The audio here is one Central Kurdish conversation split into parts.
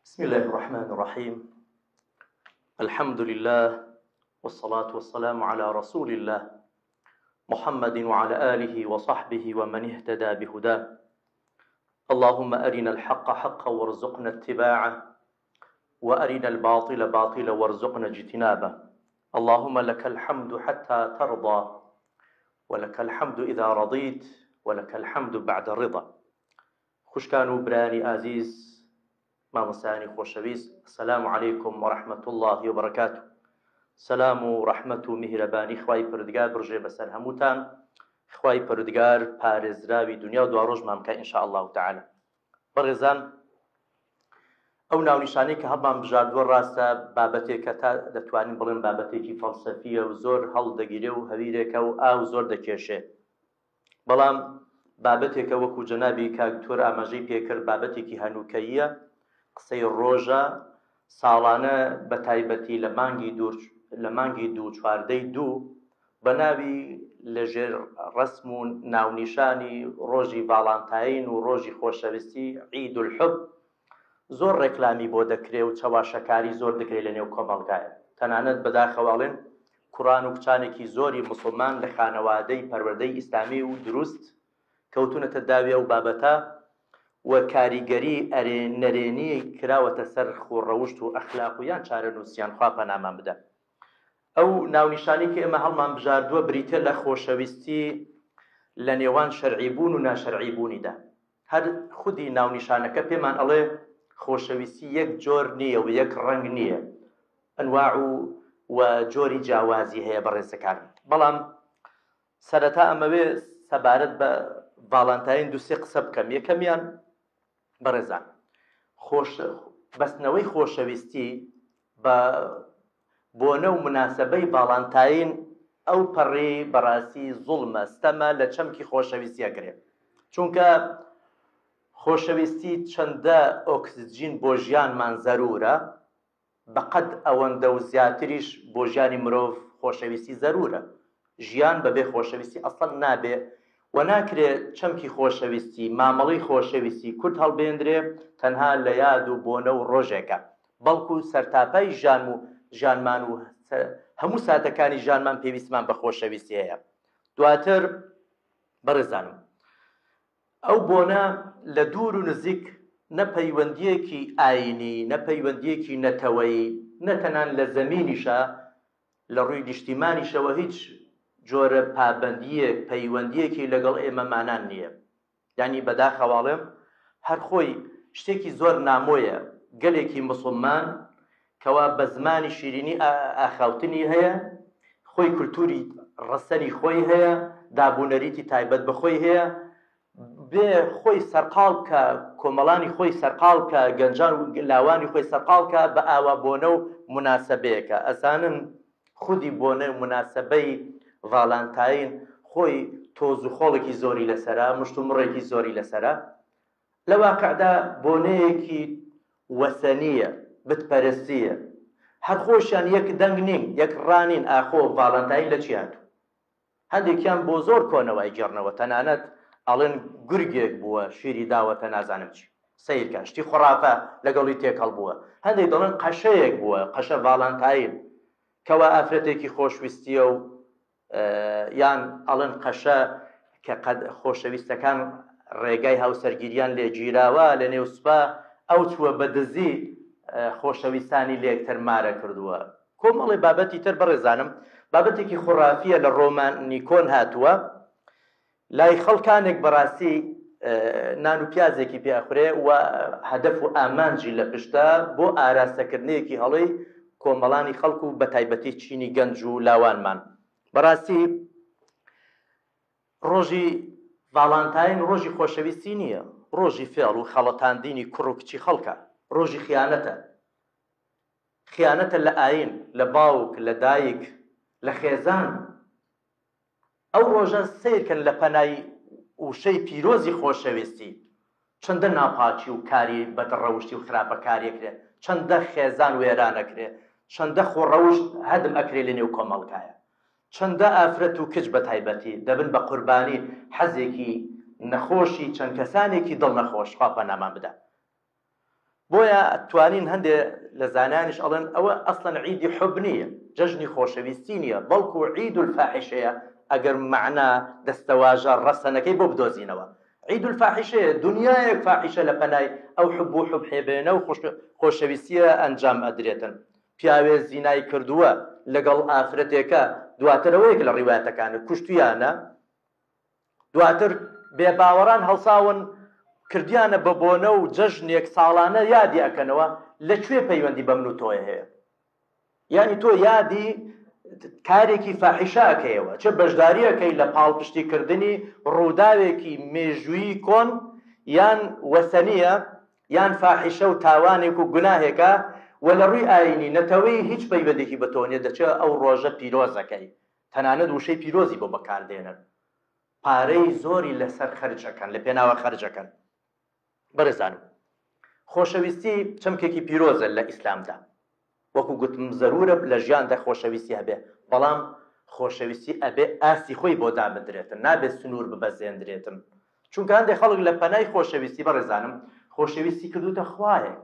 بسم الله الرحمن الرحيم الحمد لله والصلاة والسلام على رسول الله محمد وعلى آله وصحبه ومن اهتدى بهداه اللهم أرنا الحق حقا وارزقنا اتباعه وأرنا الباطل باطلا وارزقنا اجتنابه اللهم لك الحمد حتى ترضى ولك الحمد إذا رضيت ولك الحمد بعد الرضا خوشکان و برایانی ئازیز مامۆستایانی خۆشەویست السلام علیکم و رحمة اللە و برکاته سلام و رەحمەت و میهرەبانی خوای پەروردگار بڕژێ بەسەر هەمووتان خوای پەروردگار پارێزراوی دنیا و دواڕۆژمان بکا ان شاء اللە تعالی بەڕێزان ئەو ناونیشانەی کە هەڵمان بژاردووە ڕاستە بابەتێکە تا دەتوانین بڵێن بابەتێکی فەلسەفیە و زۆر هەڵدەگیرێ و هەویرێکە و ئاو زۆر دەکێشێ بەڵام بابەتێکە وەکو جەنابی کاک دکتۆر ئاماژەی پێکرد بابەتێکی هەنووکەییە، قسەی ڕۆژە، ساڵانە بە تایبەتی لە مانگی دوو لە مانگی دوو چواردەی دوو بە ناوی لە ژێر ڕەسم و ناونیشانی ڕۆژی ڤاڵانتاین و ڕۆژی خۆشەویستی عید الحب زۆر ڕێکلامی بۆ دەکرێ و چەواشەکاری زۆر دکرێ لە نێو کۆمەڵگایە تەنانەت بەداخەوە ئەڵێن کوڕان و کچانێکی زۆری موسڵمان لە خانەوادەی پەروەردەی ئیسلامی و دروست کەوتونەتە داوی ئەو بابەتە و کاریگەری ئەرێ نەرێنی کراوەتە سەر خووڕەوشت و ئەخلاق و یان چارەنووسیان خوا پەنامان بدا. ئەو ناونیشانەی کە ئێمە هەڵمان بژاردووە بریتیە لە خۆشەویستی لە نێوان شەرعی بوون و ناشەرعی بوونیدا. هەر خودی ناونیشانەکە پێمان ئەڵێ خۆشەویستی یەک جۆر نییە و یەک ڕەنگ نییە، ئەنواع و و جۆری جیاوازی هەیە بەڕێزەکانم. بەڵام سەرەتا ئەمەوێ سەبارەت بە ڤاڵانتاین دووسێ قسە بکەم. یەکەمیان بەڕێزان خۆش بەستنەوەی خۆشەویستی بە بۆنە و موناسەبەی ڤاڵانتاین ئەو پەڕی بەڕاستی زوڵمە ستەمە لە چەمکی خۆشەویستی ئەکرێ چونکە خۆشەویستی چەندە ئۆکسجین بۆ ژیانمان زەرورە بەقەد ئەوەندە و زیاتریش بۆ ژیانی مرۆڤ خۆشەویستی زەرورە. ژیان بەبێ خۆشەویستی ئەسڵەن نابێ و ناکرێ چەمکی خۆشەویستی، مامەڵەی خۆشەویستی کورت هەڵبێندرێ تەنها لە یاد و بۆنە و ڕۆژێکا، بەڵکو سەرتاپای ژیان و ژیانمان و هەموو ساتەکانی ژیانمان پێویستمان بە خۆشەویستی هەیە. دواتر بەڕێزانم ئەو بۆنە لە دوور و نزیک نە پەیوەندییەکی ئایینی، نە پەیوەندییەکی نەتەوەیی، نە تەنان لە زەمینیشا لە ڕووی نیشتیمانیشەوە هیچ جۆرە پابەندییەک، پەیوەندییەکی لەگەڵ ئێمەمانان نییە. یانی بەداخەوە ئەڵێم هەر خۆی شتێکی زۆر نامۆیە گەلێکی موسڵمان کەوا بە زمانی شیرینی ئاخاوتنی هەیە، خۆی کولتوری ڕەسەنی خۆی هەیە، دابونەریتی تایبەت بە خۆی هەیە، بێ خۆی سەرقاڵ بکا، کۆمەڵانی خۆی سەرقاڵ بکا، گەنجان و لاوانی خۆی سەرقاڵ کا بە ئاوا بۆنە و موناسەبەیەکە. ئەزانن خودی بۆنە و موناسەبەی ڤالانتاین خۆی تۆز و خۆڵێکی زۆری لەسەرە، مشتومڕێکی زۆری لەسەرە. لە واقعدا بۆنەیەکی وەسەنییە، بتپەرستییە. هەر خۆشیان یەک دەنگ نین، یەک ڕا نین ئاخۆ ڤالانتاین لە چی هاتوو. هەندێکیان بۆ زۆر کۆنەوە ئەیگێڕنەوە، تەنانەت ئەڵێن گورگێک بووە شیری داوەتە نازانم چی. سەیرکە شتی خوڕافە لەگەڵی تێکەڵ بووە. هەندێک دەڵێن قەشەیەک بووە، قەشە ڤالانتاین، کەوا ئافرەتێکی خۆشویستییە و یان ئەڵێن قەشە کە قەد خۆشەویستەکان ڕێگای هاوسەرگیریان لێ گیراوە لە نێو سوپا ئەو چووە بە دزی خۆشەویستانی لێکتر مارە کردووە کۆمەڵێ بابەتی تر بەڕێزانم بابەتێکی خوڕافیە لە ڕۆمانی کۆن هاتووە لای خەڵکانێک بەڕاستی نان و پیازێکی پێ ئەخورێ و هەدەف و ئامانجی لە پشتە بۆ ئاراستەکردنێکی هەڵەی کۆمەڵانی خەڵک و بەتایبەتی چینی گەنج و لاوانمان. بەڕاستی ڕۆژی ڤاڵانتاین ڕۆژی خۆشەویستی نییە، ڕۆژی فێڵ و خەڵەتاندینی کوڕ و کچی خەڵکە، ڕۆژی خیانەتە. خیانەتە لە ئایین، لە باوک، لە دایک، لە خێزان. ئەو ڕۆژە سەیرکەن لە پەنای وشەی پیرۆزی خۆشەویستی چەندە ناپاکی و کاری بەدڕەوشتی و خراپەکاری ئەکرێ، چەندە خێزان وێران ئەکرێ، چەندە خۆڕەوشت هەدم ئەکرێ لە نێو کۆمەڵگایە، چەندە ئافرەت و کچ بە تایبەتی دەبن بە قوربانی حەزێکی نەخۆشی چەند کەسانێکی دڵ نەخۆش، خوا پەنامان بدا. بۆیە ئەتوانین هەندێ لە زانایانیش ئەڵێن ئەوە ئەسڵەن عیدی حوب نییە، جەژنی خۆشەویستی نییە، بەڵکو عید الفاحشەیە ئەگەر مەعنا دەستەواژە ڕەسەنەکەی بۆ بدۆزینەوە. عید الفاحشەیە، دونیایەک فاحیشە لە پەنای ئەو حوب و حوبحێبێنە و خۆشەویستییە ئەنجام ئەدرێتن. پیاوێ زینای کردووە لەگەڵ ئافرەتێکە، دواتر ئەوەیە کە لە ڕیوایەتەکانە کوشتویانە، دواتر بێباوەڕان هەڵساون کردیانە بە بۆنە و جەژنێک ساڵانە یادی ئەکەنەوە، لە کوێ پەیوەندی بە من و تۆیە هەیە؟ یانی تۆ یادی کارێکی فاحیشە ئەکەیەوە، چ بەشداری ئەکەی لە پاڵپشتی کردنی ڕووداوێکی مێژوویی کۆن یان وەسەنیە یان فاحیشە و تاوانێک و گوناهێکە و لە ڕووی ئایینی نەتەوەیی هیچ پەیوەندێکی بە تۆ نیە دەچێ ئەو ڕۆژە پیرۆز ئەکەی تەنانەت وشەی پیرۆزی بۆ بەکار دێنن پارەی زۆری لەسەر خەرج ئەکەن لە پێناوە خەرج ئەکەن. بەڕێزانم خۆشەویستی چەمکێکی پیرۆزە لە ئیسلامدا وەکو گوتم زەرورە لە ژیاندا خۆشەویستی هەبێ بەڵام خۆشەویستی ئەبێ ئاستی خۆی بۆ دابدرێتن نابێت سنوور ببەزێندرێتن چونکە هەندێک خەڵک لە پەنای خۆشەویستی بەڕێزانم خۆشەویستی کردوتە خوایەک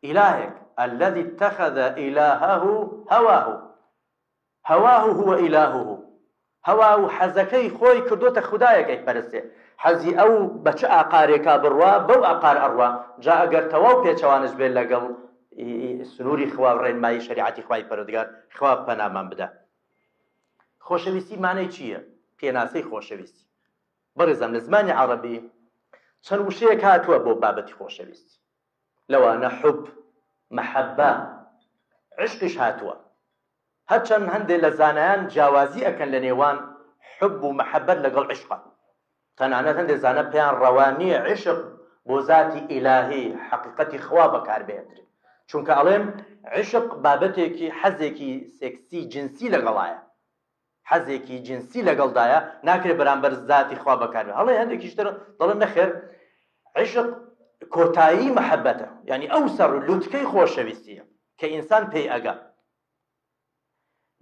ئیلاهێک الذي اتخذ إلهه هواه هواه هو الهه، هەوا و حەزەکەی خۆی کردۆتە خودایەک ئەیپەرستێ، حەزی ئەو بە چ ئاقارێکا بڕوا بەو ئاقار ئەڕوا، جا ئەگەر تەواو پێچەوانەش بێ لەگەڵ سنووری خوا و ڕێنمایی شەریعەتی خوای پەروەردگار، خوا پەنامان بدا. خۆشەویستی مانای چییە؟ پێناسەی خۆشەویستی. بەڕێزان لە زمانی عەڕەبی چەند وشەیەک هاتووە بۆ بابەتی خۆشەویستی. لەوانە حوب، مەحەبە، عشقیش هاتووە. هەرچەند هەندێ لە زانایان جیاوازی ئەکەن لە نێوان حوب و مەحەبەت لەگەڵ عشقا. تەنانەت هەندێ زانا پێیان ڕەوا نییە عشق بۆ زاتی ئیلاهی، حەقیقەتی خوا بەکار بهێندرێ. چونکە ئەڵێن عشق بابەتێکی حەزێکی سێکسی جنسی لەگەڵایە. حەزێکی جنسی لەگەڵدایە ناکرێت بەرامبەر زاتی خوا بەکار بێت هەڵێ هەندێکیش تر دەڵێن نەخێر عشق کۆتایی مەحەبەتە یعنی ئەو سەر و لوتکەی خۆشەویستیە کە ئینسان پێی ئەگا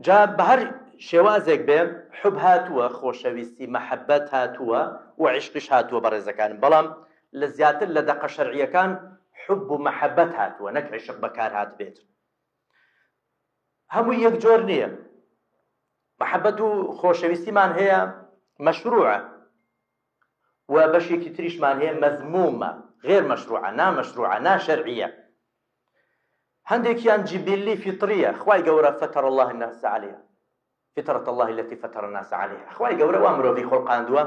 جا بە هەر شێوازێک بێ حب هاتووە خۆشەویستی مەحەبەت هاتووە و عشقیش هاتووە بە ڕێزەکانم بەڵام لە زیاتر لە دەقە شەرعیەکان حب و مەحەبەت هاتووە نەک عشق بەکار هاتبێت هەمووی یەک جۆر نییە محەبەت و خۆشەویستیمان هەیە مەشروعە و بەشێکی تریشمان هەیە مەزمومە غێر مەشروعە نامەشروعە ناشەرعیە هەندێکیان جبلی فطریە خوای گەورە فتر الله الناس عليها فطرة الله التي فطر الناس عليها خوای گەورە وا مرۆڤی خوڵقاندووە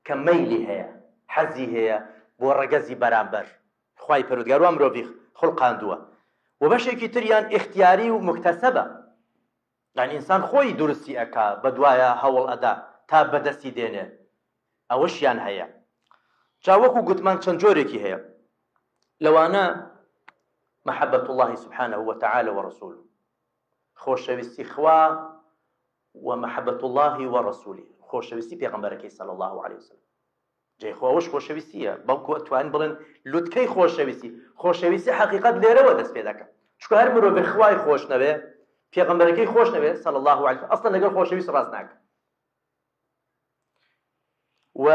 کە مەیلی هەیە حەزی هەیە بۆ ڕەگەزی بەرامبەر خوای پەرودگار وا مرۆڤی خوڵقاندووە و بەشێکی تریان ئیختیاری و موکتەسەبە یانی ئینسان خۆی دروستی ئەکا بەدوایا هەوڵ ئەدا تا بەدەستی دێنێ ئەوەشیان هەیە جا وەکو گوتمان چەند جۆرێکی هەیە لەوانە محبة الله سبحانه وتعالى ورسوله خۆشەویستی خوا و محبة الله ورسوله خۆشەویستی پێغەمبەرەکەی صلی الله عليه وسلم جەی خۆ ئەوەش خۆشەویستیە بەڵکو ئەتوانین بڵێن لوتکەی خۆشەویستی خۆشەویستی حەقیقەت لێرەوە دەست پێ دەکا چونکە هەر مرۆڤێک خوای خۆش نەوێ پێغەمبەرەکەی خۆش نەوێ صلی الله علیه وسلم ئەسڵەن لەگەڵ خۆشەویست ڕاست ناکە و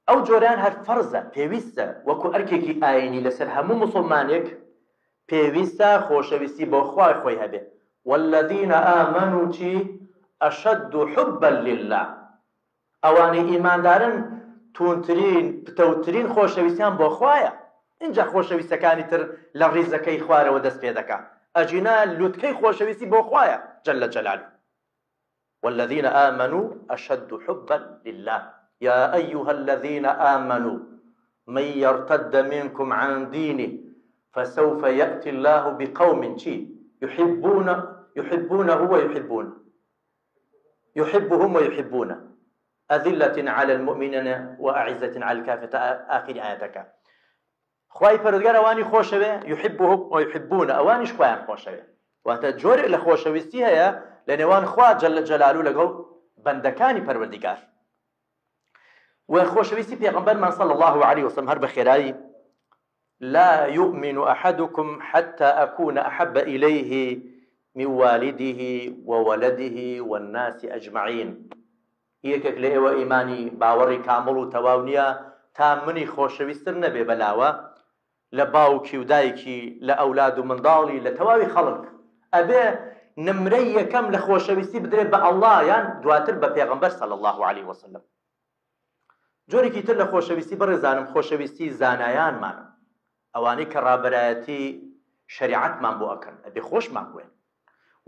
ئەو جۆریان هەر فەرزە پێویستە وەکو ئەرکێکی ئاینی لەسەر هەموو مسلمانێک پێویستە خۆشەویستی بۆ خوای خۆی هەبێ والذین آمنوا چی أشد حبا لله ئەوانەی ئیماندارن توندترین پتەوترین خۆشەویستیان بۆ خوایە ئینجا خۆشەویستەکانی تر لە ڕیزەکەی خوارەوە دەست پێ دەکا ئەگینا لوتکەی خۆشەویستی بۆ خوایە جل جلاله والذین آمنوا اشد حبا لله یا ایها الذین آمنوا من یرتد منکم عن دینه فسوف یأتی الله بقوم چی یحبون یحبونه ویحبون یحبهم ویحبونه اذلة علی المومنین واعزة علی الکافرین تا ئاخری ئایەتەکە خوای پەروەردگار ئەوانی خۆشەوێ یحبهم ویحبونه ئەوانیش خوایان خۆشەوێ واتە جۆرێک لە خۆشەویستی هەیە لە نێوان خوا جل جلالو لەگەڵ بەندەکانی پەروەردگار و خۆشەویستی پێغەمبەرمان صلی الله علیه وسلم هەر بە خێرایی لا یومن احدکم حتی اکون احب الیه من والده وولده والناس اجمعین یەکێک لە ئێوە ئیمانی باوەڕی کامڵ و تەواو نییە تا منی خۆشەویستتر نەبێ بەلاوە. لە باوکی و دایکی، لە ئەولاد و منداڵی، لە تەواوی خەڵک. ئەبێ نمرەی یەکەم لە خۆشەویستی بدرێت بە اللە یان دواتر بە پێغەمبەر صلی اللە علیە وسلم. جۆرێکی تر لە خۆشەویستی بەڕێزانم خۆشەویستی زانایانمانە، ئەوانەی کە ڕابەرایەتی شەریعەتمان بۆ ئەکەن ئەبێ خۆشمان بوێن.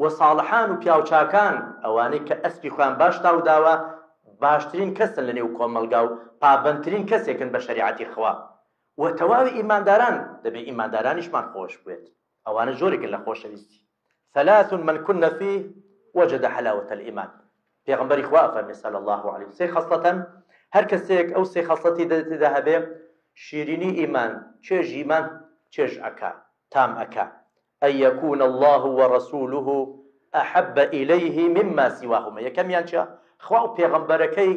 وە ساڵحان و پیاوچاکان ئەوانەی کە ئەسپی خۆیان باش تاوداوە باشترین کەسن لە نێو کۆمەڵگا و پابەندترین کەسێکن بە شەریعەتی خوا وە تەواوی ئیمانداران دەبێ ئیماندارانیشمان خۆش بوێت ئەوانە جۆرێکن لە خۆشەویستی ثلاث من كن فيه وجد حلاوة الإيمان پێغەمبەری خوا ئەفەرمێ صلی اللە علیه سێ خەسڵەتەن هەر کەسێک ئەو سێ خەسڵەتی تێدا هەبێ شیرینی ئیمان چێژ ئیمان چێژ ئەکا تام ئەکا ان یکون اللە ورسوله احب الیه مما سواهما یەکەمیان چیە؟ خوا و پێغەمبەرەکەی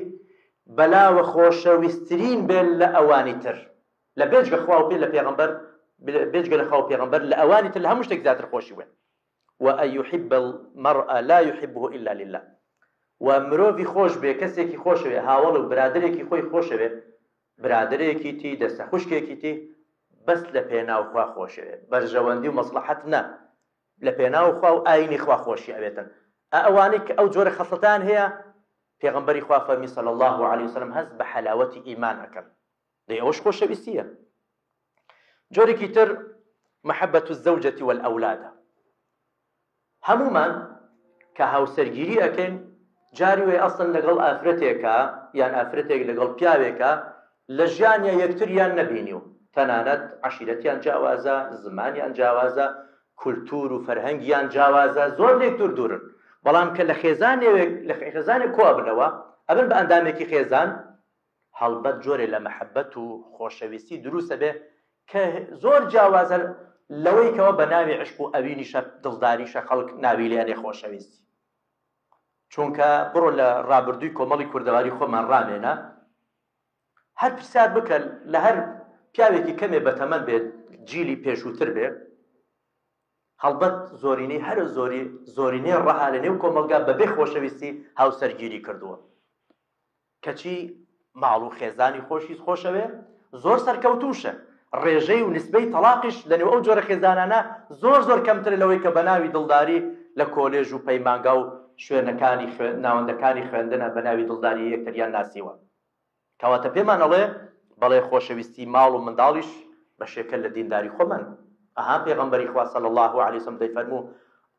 بەلاوە خۆشەویسترین بێ لە ئەوانی تر لە بێجگە خوا و پێ لە پێغەمبەر بێجگە لە خوا و پێغەمبەر لە ئەوانی تر لە هەموو شتێک زیاتر خۆشی بوێن وان یحب المرء لا یحبه الا لله و مرۆڤی خۆش بێ کەسێکی خۆشەوێ هاوەڵ و برادەرێکی خۆی خۆشەوێ برادەرێکیتی دەستە خوشکێکیتی بەس لە پێناو خوا خۆشەوێ بەرژەوەندی و مەسڵەحەت نا لە پێناو خوا و ئاینی خوا خۆشی ئەوێتن ئە ئەوانەی کە ئەو جۆرە خەسڵەتان هەیە پێغەمبەری خوا فەرمی صلی اللە علیه وسلم هەست بە حەلاوەتی ئیمان ئەکەن دەی ئەوەش خۆشەویستیە جۆرێکی تر محبة الزوجة والأولاد هەموومان کە هاوسەرگیری ئەکەین جاری وەیە ئەسڵەن لەگەڵ ئافرەتێکا یان ئافرەتێک لەگەڵ پیاوێکا لە ژیانیا یەکتریان نەبینیوە تەنانەت عەشیرەتیان جیاوازە زمانیان جیاوازە کولتور و فەرهەنگیان جیاوازە زۆر لێکتر دوورن بەڵام کە لە خێزانێک لە خێزانێک کۆ ئەبنەوە ئەبن بە ئەندامێکی خێزان هەڵبەت جۆرێ لە مەحەبەت و خۆشەویستی دروست ئەبێ کە زۆر جیاوازە لەوەی کەوە بە ناوی عشق و ئەوینیشە دڵداریشە خەڵک ناوی لێ ئەنێ خۆشەویستی چونکە بڕۆ لە ڕابردووی کۆمەڵی کوردەواری خۆمان ڕامێنە هەر پرسیار بکە لە هەر پیاوێکی کەمێ بەتەمەن بێت جیلی پێشووتر بێ هەڵبەت زۆرینەی هەرە زۆری زۆرینەی ڕەها لە نێو کۆمەڵگا بەبێ خۆشەویستی هاوسەرگیری کردووە کەچی ماڵ و خێزانی خۆشی خۆشەوێ زۆر سەرکەوتووشە، ڕێژەی و نیسبەی تەڵاقیش لەنێو ئەو جۆرە خێزانانە زۆر زۆر کەمترە لەوەی کە بەناوی دڵداری لە کۆلێژ و پەیمانگا و شوێنەکانی خوێ ناوەندەکانی خوێندنە بەناوی دڵداری یەکتریان ناسیوە. کەواتە پێمان ئەڵێ بەڵێ خۆشەویستی ماڵ و منداڵیش بەشێکە لە دینداری خۆمان. ئەها پێغەمبەری خوا صلی اللە علیە وسلم دەیفەرموو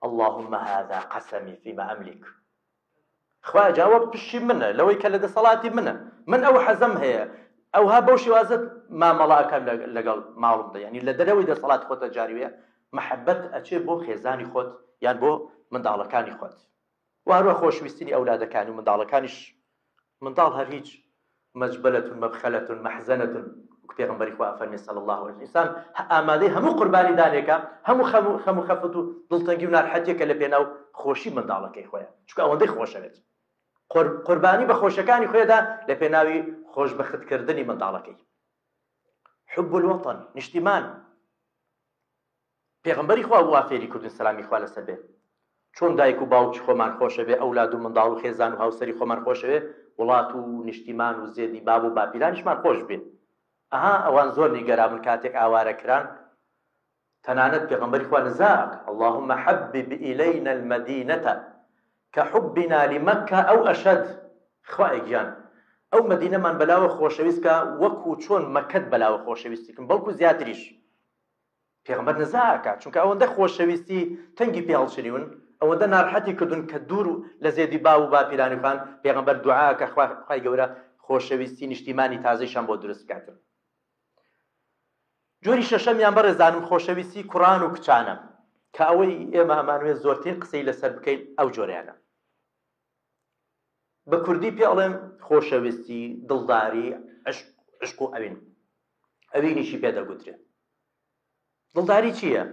اللهم هذا قسمی فیما املک خوایە جا ئەوە پشتی منە لەوەی کە لە دەسەڵاتی منە من ئەو حەزەم هەیە ئەوها بەو شێوازە مامەڵە ئەکەم لەگەڵ ماڵمدا یعنی لە دەرەوەی دەسەڵات خۆتە جاریوەیە محەبەت ئەچێ بۆ خێزانی خۆت یان بۆ منداڵەکانی خۆت و هەروە خۆشویستنی ئەولادەکانی و منداڵەکانیش منداڵ هەر هیچ مجبلة مبخلة محزنة وەک پێغەمبەری خوا ئەفەرمێ صلی اللە علیه ئینسان ئامادەی هەموو قوربانی دانێکە هەموو خەم و خەم و خەفەت و دڵتەنگی و نارحەتیەکە لە پێناو خۆشی منداڵەکەی خۆیان چونکە ئەوەندەی خۆشەوێت قوربانی بە خۆشەکانی خۆیدا لە پێناوی خۆشبەختکردنی منداڵەکەی حب الوطن نیشتیمان پێغەمبەری خوا وا فێری کردوین سەلامی خوا لەسەر بێ چۆن دایک و باوکی خۆمان خۆشەوێ ئەولاد و منداڵ و خێزان و هاوسەری خۆمان خۆشەوێ وڵات و نیشتیمان و زێدی باب و باپیرانیشمان خۆش بێ ئەها ئەوان زۆر نیگەرابن کاتێک ئاوارە کران تەنانەت پێغەمبەری خوا نزا ئەکا اللهم حبب الینا المدینە کحبنا لمکە او اشد خوایە گیان ئەو مەدینەمان بەلاوە خۆشەویست کە وەکو چۆن مەکەت بەلاوە خۆشەویستی کەم بەڵکو زیاتریش پێغەمبەر نزا ئەکات چونکە ئەوەندە خۆشەویستی تەنگی پێ هەڵچنیون ئەوەندە نارحەتی کردون کە دوور لە زێدی باو و باپیرانی خۆیان پێغەمبەر دوعا کە خوای گەورە خۆشەویستی نیشتیمانی تازەیشان بۆ دروست بکاتن جۆری شەشەمیان بەڕێزانم خۆشەویستی کوڕان و کچانە کە ئەوەی ئێمە ئەمانوێت زۆرترین قسەی لەسەر بکەین ئەو جۆریانە بە کوردی پێ ئەڵێن خۆشەویستی دڵداری عشق و ئەوین ئەوینیشی پێ دەگوترێ. دڵداری چییە؟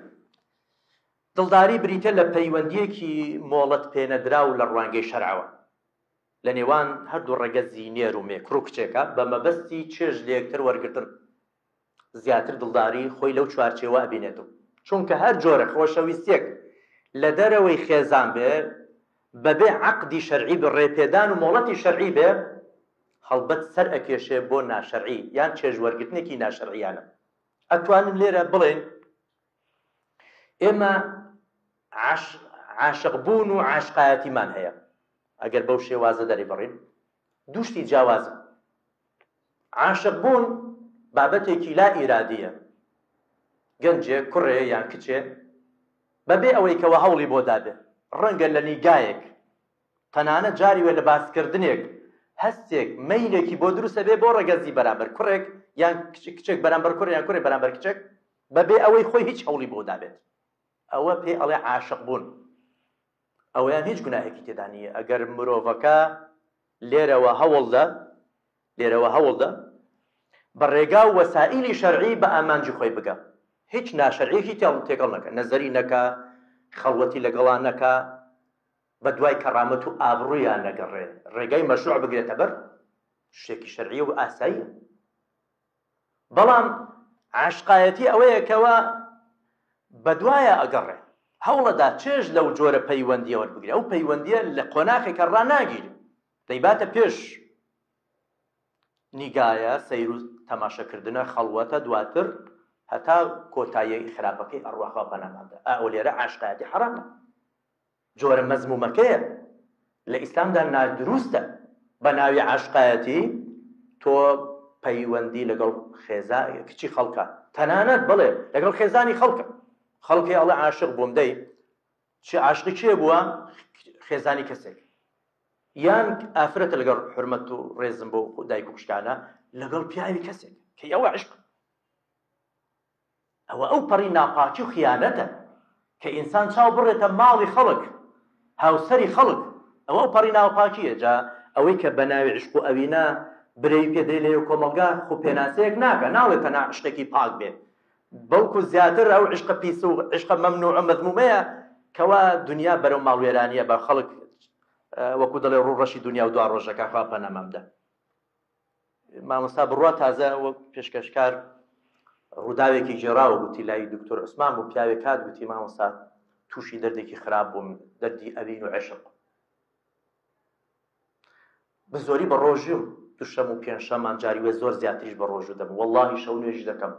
دڵداری بریتە لە پەیوەندییەکی مۆڵەت پێنەدراو لە ڕوانگەی شەرعەوە لە نێوان هەردوو ڕەگەزی نێر و مێ، کوڕ و کچێکە، بە مەبەستی چێژ لە یەکتر وەرگرتن. زیاتر دڵداری خۆی لەو چوارچێوە ئەبینێت و چونکە هەر جۆرە خۆشەویستیەک لە دەرەوەی خێزان بێ بەبێ عەقدی شەرعی بێ ڕێپێدان و مۆڵەتی شەرعی بێ هەڵبەت سەر ئەکێشێ بۆ ناشەرعی یان چێژ وەرگرتنێکی ناشەرعیانە. ئەتوانن لێرە بڵێن ئێمە عاشق بوون و عاشقایەتیمان هەیە ئەگەر بەو شێوازە دەری بڕین دووشتی جیاوازە عاشق بوون بابەتێکی لا ئیرادیە گەنجێک کوڕێ یان کچێ بەبێ ئەوەی کەەوە هەوڵی بۆ دابێ ڕەنگە لە نیگایەک تەنانەت جاری وێ لە باسکردنێک هەستێک مەیلێکی بۆ دروست ئەبێ بۆ ڕەگەزی بەرامبەر کوڕێک یان کچێک بەرامبەر کوڕ یان کوڕێک بەرامبەر کچێک بەبێ ئەوەی خۆی هیچ هەوڵی بۆ دابێت ئەوە پێی ئەڵێ عاشق بوون. ئەوەیان هیچ گوناهێکی تێدا نییە ئەگەر مرۆڤەکە لێرەوە هەوڵدە لێرەوە هەوڵدە بە ڕێگا و وەسائیلی شەرعی بە ئامانجی خۆی بگە هیچ ناشەرعیەکی تێکەڵ نەکە نەزەری نەکا خەڵوەتی لەگەڵا نەکا بە دوای کەڕامەت و ئابڕوویا نەگەڕێ ڕێگای مەشروع بگرێتە بەر شتێکی شەرعیە و ئاساییە بەڵام عاشقایەتی ئەوەیە کەوا بەدوایا ئەگەڕێ هەوڵەدا چێژ لەو جۆرە پەیوەندیە وەربگرێ ئەو پەیوەندیە لە قۆناخێکە ڕاناگیرێ دەیباتە پێش نیگایە سەیر و تەماشەکردنە خەڵوەتە دواتر هەتا کۆتایی خراپەکەی ئەڕوا خوا پەنامان دا ئا ئەو لێرە عاشقایەتی حەرامە. جۆرە مەزمومەکەیە لە ئیسلامدا نادروستە بە ناوی عاشقایەتی تۆ پەیوەندی لەگەڵ خێزا کچی خەڵکە تەنانەت بڵێ لەگەڵ خێزانی خەڵکە خەڵکی ئەڵێ عاشق بووم دەی چی عاشقی کێ بووە خێزانی کەسێک یان ئافرەتە لەگەڵ حرمەت و ڕێزم بۆ دایک و خوشکانە لەگەڵ پیاوی کەسێک کە ئەوە عشق ئەوە ئەو پەڕی ناپاکی و خیانەتە کە ئینسان چاو بڕێتە ماڵی خەڵک، هاوسەری خەڵک، ئەوە ئەو پەڕی ناوپاکییە، جا ئەوەی کە بە ناوی عیشق و ئەوینە برەوی پێ درێ لەنێو کۆمەڵگا خۆ پێناسەیەک ناکا، ناڵێ تەنها عیشقێکی پاک بێ، بەڵکو زیاتر ئەو عیشقە پیس و عیشقە مەمنوع و مەزمومەیە کەوا دونیا بەرەو ماڵوێرانییە بە خەڵک وەکو دەڵێ ڕووڕەشی دونیا و دواڕۆژەکە، خوا پەنامان بدە. مامۆستا بڕوا تازە وەک پێشکەشکار ڕووداوێکی گێڕاوە گوتی لای دکتۆر عوسمان بوو پیاوێک هات گوتی مامۆستا تووشی دەردێکی خراپ بووم دەردی ئەوین و عشق بە زۆری بە ڕۆژوم دوشەم و پێنجشەمان جاری وێ زۆر زیاتریش بە ڕۆژوو دەبم واللهی شەو نوێژ دەکەم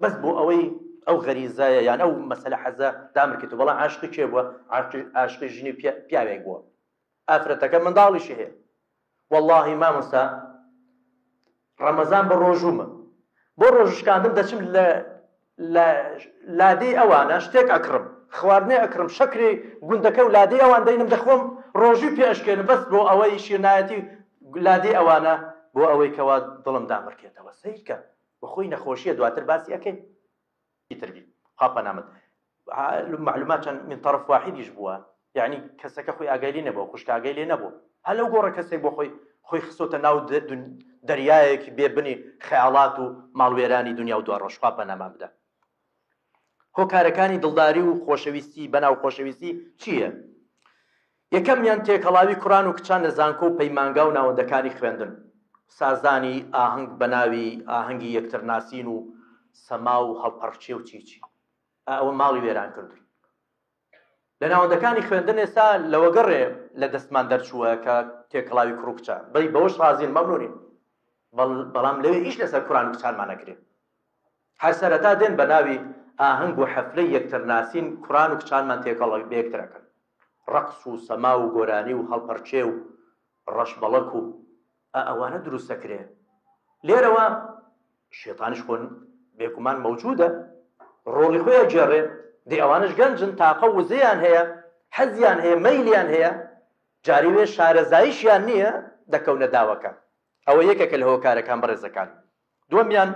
بەس بۆ ئەوەی ئەو غەریزایە یان ئەو مەسەلە حەزە دامرکێت و بەڵام عاشقی کێ بووە عاشقی ژنی پیاوێک بووە ئافرەتەکە منداڵیشی هەیە وەڵاهی مامۆستا ڕەمەزان بە ڕۆژوومە بۆ ڕۆژشکاندن دەچم لە لە لادێی ئەوانە شتێک ئەکڕم خواردنێ ئەکڕم شەکری گوندەکە و لادێی ئەوان دەینم دەخۆم ڕۆژووی پێ ئەشکێنم بەس بۆ ئەوەی شیرنایەتی لادێی ئەوانە بۆ ئەوەی کەوا دڵم دامرکێتەوە سەیرکە بەخۆی نەخۆشیە دواتر باسی ئەکەین تر بی خوا پەنامت معلومات چەند من طرف واحدیش بووە یعنی کەسەکە خۆی ئاگای لێ نەبووە خوشکە ئاگای لێ نەبوو هەر لەو گۆڕە کەسێک بۆ خۆی خۆی خستۆتە ناو دەریایەکی بێبنی خەیاڵات و ماڵوێرانی دنیا و دواڕۆژ خوا پەنامان بدە هۆکارەکانی دڵداری و خۆشەویستی بەناو خۆشەویستی چییە؟ یەکەمیان تێکەڵاوی کوڕان و کچان لە زانکۆ و پەیمانگا و ناوەندەکانی خوێندن، سازدانی ئاهەنگ بە ناوی ئاهەنگی یەکترناسین و سەما و هەڵپەڕکێ و چی چی. ئا ئەوە ماڵی وێران کردووین. لە ناوەندەکانی خوێندن ئێستا لەوەگەڕێ لە دەستمان دەرچووە کە تێکەڵاوی کوڕ و کچە. بەی بەوەش ڕازین، مەمنوونین. بەڵام لەوێ ئیش لەسەر کوڕان و کچانمان ئەکرێ. هەر سەرەتا دێن بە ناوی ئاهەنگ و حەفلەی یەکترناسین کوڕان و کچانمان تێکەڵ بە یەکتر ئەکەن. ڕەقس و سەما و گۆرانی و هەڵپەرکێ و ڕەشبەڵەک و ئا ئەوانە دروست ئەکرێ. لێرەوە شێتانیش خۆ بێگومان مەوجودە، ڕۆڵی خۆی ئەگێڕێ، دەی ئەوانەش گەنجن، تاقە و وزەیان هەیە، حەزیان هەیە، مەیلیان هەیە، جاری وێ شارەزاییشیان نییە، دەکەونە داوەکە. ئەوە یەکێکە لە هۆکارەکان بەڕێزەکان. دووەمیان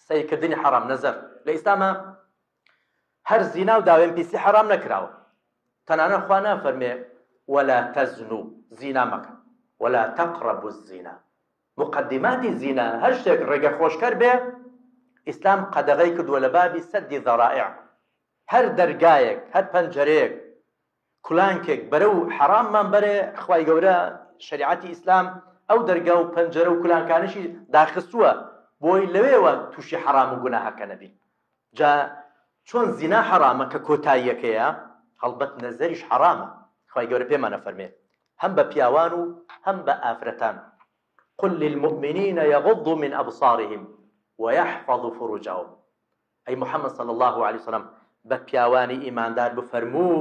سەیرکردنی حەرام، نەزەر. لە ئیسلاما هەر زینا و داوێن پیسی حەرام نەکراوە. تەنانەت خوا نافەرمێ ولا تزنوا، زینا مەکە، ولا تقربوا الزنا. مقدماتی زینا هەر شتێک ڕێگە خۆشکەر بێ ئیسلام قەدەغەی کردووە لە بابی سەدی ذەرائع. هەر دەرگایەک، هەر پەنجەرەیەک کولانکێک بەرەو حەراممان بەرێ خوای گەورە شەریعەتی ئیسلام ئەو دەرگا و پەنجەرە و کولانکانەشی داخستووە بۆی لەوێوە تووشی حەرام و گوناهەکە نەبین جا چۆن زینا حەرامە کە کۆتاییەکەیە هەڵبەت نەزەریش حەرامە خوای گەورە پێمان ئەفەرمێ هەم بە پیاوان و هەم بە ئافرەتان قل للمؤمنین یغضوا من ابصارهم ویحفظوا فروجهم. ئەی محمد صلی اللە علیە وسلم بە پیاوانی ئیماندار بفەرموو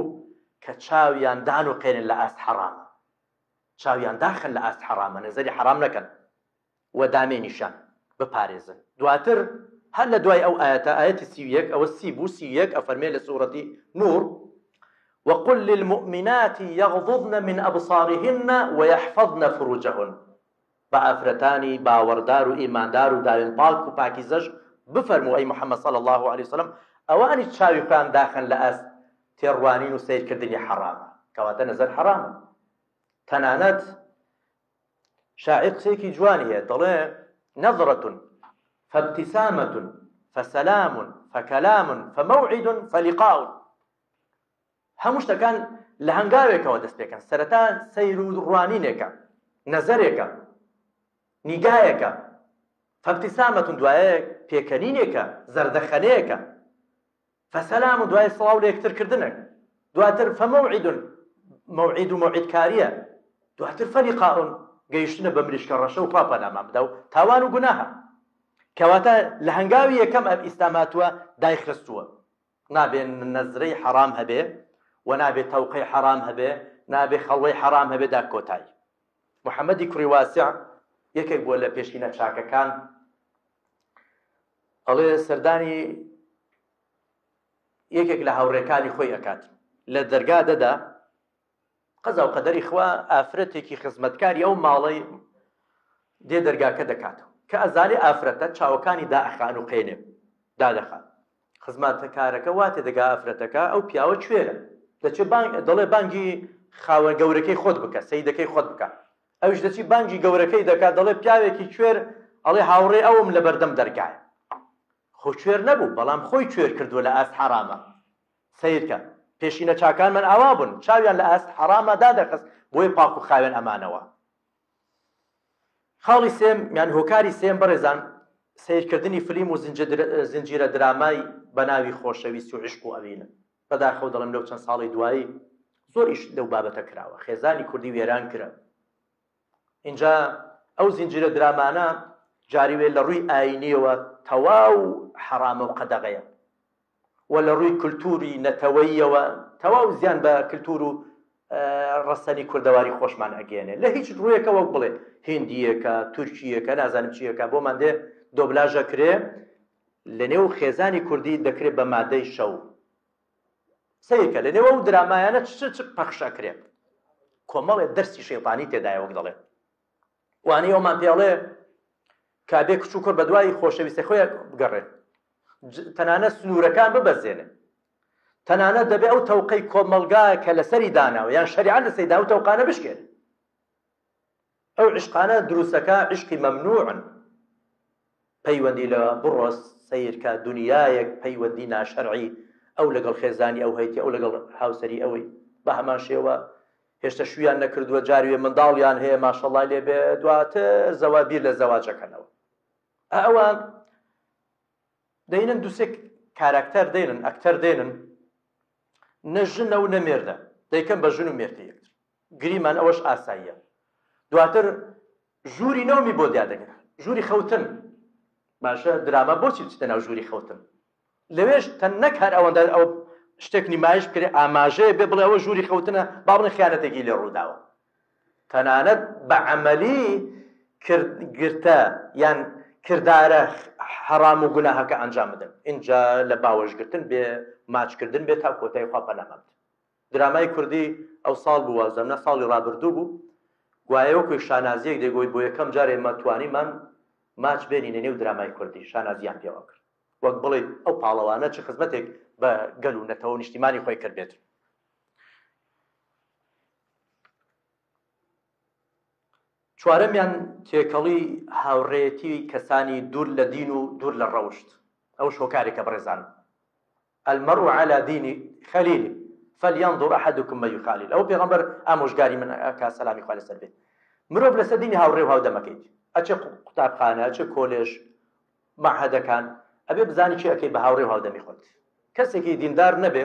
کە چاویان دانوقێنن لە ئاست حەڕامە، چاویان داخەن لە ئاست حەڕامە، نەزەری حەڕام نەکەن و دامێنیشیان بپارێزن. دواتر هەر لە دوای ئەو ئایەتە، ئایەتی 31، ئەوە 30 بوو، 31 ئەفەرمێ لە سورەتی نور، وقل للمؤمنات یغضضن من ابصارهن ویحفظن فروجهن، بە ئافرەتانی باوەڕدار و ئیماندار و داوێن پاک و پاکیزەش بفەرموو ئەی محمد صلی اللە علیە وسلم ئەوانیش چاوی خۆیان داخەن لە ئاست تێڕوانین و سەیرکردنی حەڕامە کەواتە نەزەر حەڕامە تەنانەت شاعیر قسەیەکی جوانی هەیە دەڵێ نظرة فابتسامة فسلام فكلام فموعد فلقاء هەموو شتەکان لە هەنگاوێکەوە دەست پێکەن، سەرەتا سەیر و ڕوانینێکە، نەزەرێکە، نیگایەکە، فابتسامة دوایە پێکەنینێکە، زەردەخەنەیەکە، فسلام دوای سڵاو لە یەکتر کردنێک، دواتر فموعد مەوعید و مەوعیدکارییە، دواتر فلقاء گەیشتنە بە مریشکە ڕەشە و خوا پەنامان بدا و تاوان و گوناهە. کەواتە لە هەنگاوی یەکەم ئەم ئیسلام هاتووە دایخستووە. نابێ نەزرەی حەڕام هەبێ و نابێ تەوقەی حەڕام هەبێ، نابێ خەڵوەی حەڕام هەبێ دا کۆتایی. محەمەدی کوڕی واسع یەکێک بووە لە پێشینە چاکەکان، ئەڵێ سەردانی یەکێک لە هاوڕێکانی خۆی ئەکات، لە دەرگا دەدا، قەزا و قەدەری خوا ئافرەتێکی خزمەتکاری ئەو ماڵەی دێ دەرگاکە دەکاتەوە کە ئەزانێ ئافرەتە چاوەکانی دائەخان و قێنێ دادەخا خزمەتکارەکە وا تێدەگا ئافرەتەکە ئەو پیاوە کوێرە دەچێ بانگ دەڵێ بانگی خاوەن گەورەکەی خۆت بکە سەیدەکەی خۆت بکە ئەویش دەچی بانگی گەورەکەی دەکات دەڵێ پیاوێکی کوێر ئەڵێ هاوڕێ ئەوم لە بەردەم دەرگایە خۆ کوێر نەبوو بەڵام خۆی کوێر کردووە لە ئاست حەرامە سەیرکە پێشینە چاکانمان ئاوا بوون چاویان لە ئاست حەڕاما دادەخست بۆیە پاک و خاوێن ئەمانەوە. خاڵی سێم یان هۆکاری سێم بەڕێزان سەیرکردنی فلیم و زنجیرە درامای بە ناوی خۆشەویست و عیشق و ئەوینن. بەداخەوە دەڵێم لەو چەند ساڵەی دوایی زۆر ئیش لەو بابەتە کراوە خێزانی کوردی وێران کرا. ئینجا ئەو زنجیرە درامانە جاری وێ لە ڕووی ئاینیەوە تەواو حەڕامە و قەدەغەیە. و لە ڕووی کلتوری نەتەوەییەوە تەواو زیان بە کلتور و ڕەسەنی کوردەواری خۆشمان ئەگەیەنێ لە هیچ ڕوویەکە وەک بڵێ هیندییەکە تورکییەکە نازانم چییەکە بۆمان دێ دۆبلاژە کرێ لە نێو خێزانی کوردی دەکرێ بە مادەی شەو سەیرکە لە نێو ئەو درامایانە چ چ پەخش ئەکرێ کۆمەڵێ دەرسی شەیتانی تێدایە وەک دەڵێ وانەی ئەومان پێڵێ کە ئەبێ کچ و کوڕ بەدوای خۆشەویستی خۆیان بگەڕێ تەنانەت سنوورەکان ببەزێنێ تەنانەت دەبێ ئەو تەوقەی کۆمەڵگا کە لەسەری داناوە یان شەریعەت لەسەری دا ئەو تەوقانە بشکێنێ ئەو عشقانە دروستەکە عشقی مەمنوعن پەیوەندی لە بڕۆ سەیرکە دنیایەک پەیوەندی ناشەرعی ئەو لەگەڵ خێزانی ئەو هەیتی ئەو لەگەڵ هاوسەری ئەوەی بە هەمان شێوە هێشتا شویان نەکردووە جاروێ منداڵیان هەیە ماشەڵای لێ بێ دواتر زەوا بیر لە زەواجەکەنەوە ئەوان دەینن دوسێک کاراکتەر دێنن ئەکتەر دێنن نە ژنە و نە مێردە دەیکەن بە ژن و مێردی یەکتر گریمان ئەوەش ئاساییە دواتر ژووری نەومی بۆ دیادەگرن ژووری خەوتن باشە دراما بۆچی بچیتە ناو ژووری خەوتن لەوێش تەن نەک هەر ئەوەندە ئەو شتێک نیمایش بکرێ ئاماژەیە بێ بڵێ ئەوە ژووری خەوتنە با بڵێن خیانەتێکی لێ ڕووداوە تەنانەت بە عەمەلی گرتە یان کردارە حەڕام و گوناهەکە ئەنجام بدەن ئینجا لە باوەشگرتن بێ ماچکردن بێ تا کۆتایی خوا پەنامان بدە درامای کوردی ئەو ساڵ بوو وازدەم نا ساڵی ڕابردوو بوو گوایە وەکوی شانازیەک دەیگۆیت بۆ یەکەم جار ئێمە توانیمان ماچ بێنینە نێو درامای کوردی شانازیان پێوە کرد وەک بڵێیت ئەو پاڵەوانە چ خزمەتێک بە گەل و نەتەوە و نیشتیمانی خۆی کردبێت. چوارەمیان تێکەڵی هاوڕێیەتی کەسانی دوور لە دین و دوور لە ڕەوشت ئەوش هۆکارێکە بەڕێزان المرء على دین خلیله فلینظر احدکم من یخالل ئەوە پێغەمبەر ئامۆژگاری من ئەکا سەلامی خوا لەسەر بێت مرۆڤ لەسەر دینی هاوڕێ و هاودەمەکەیتی ئەچێ قوتابخانە ئەچێ کۆلێژ مەعهەدەکان ئەبێ بزانی کێ ئەکەی بە هاوڕێ و هاودەمی خۆت کەسێکی دیندار نەبێ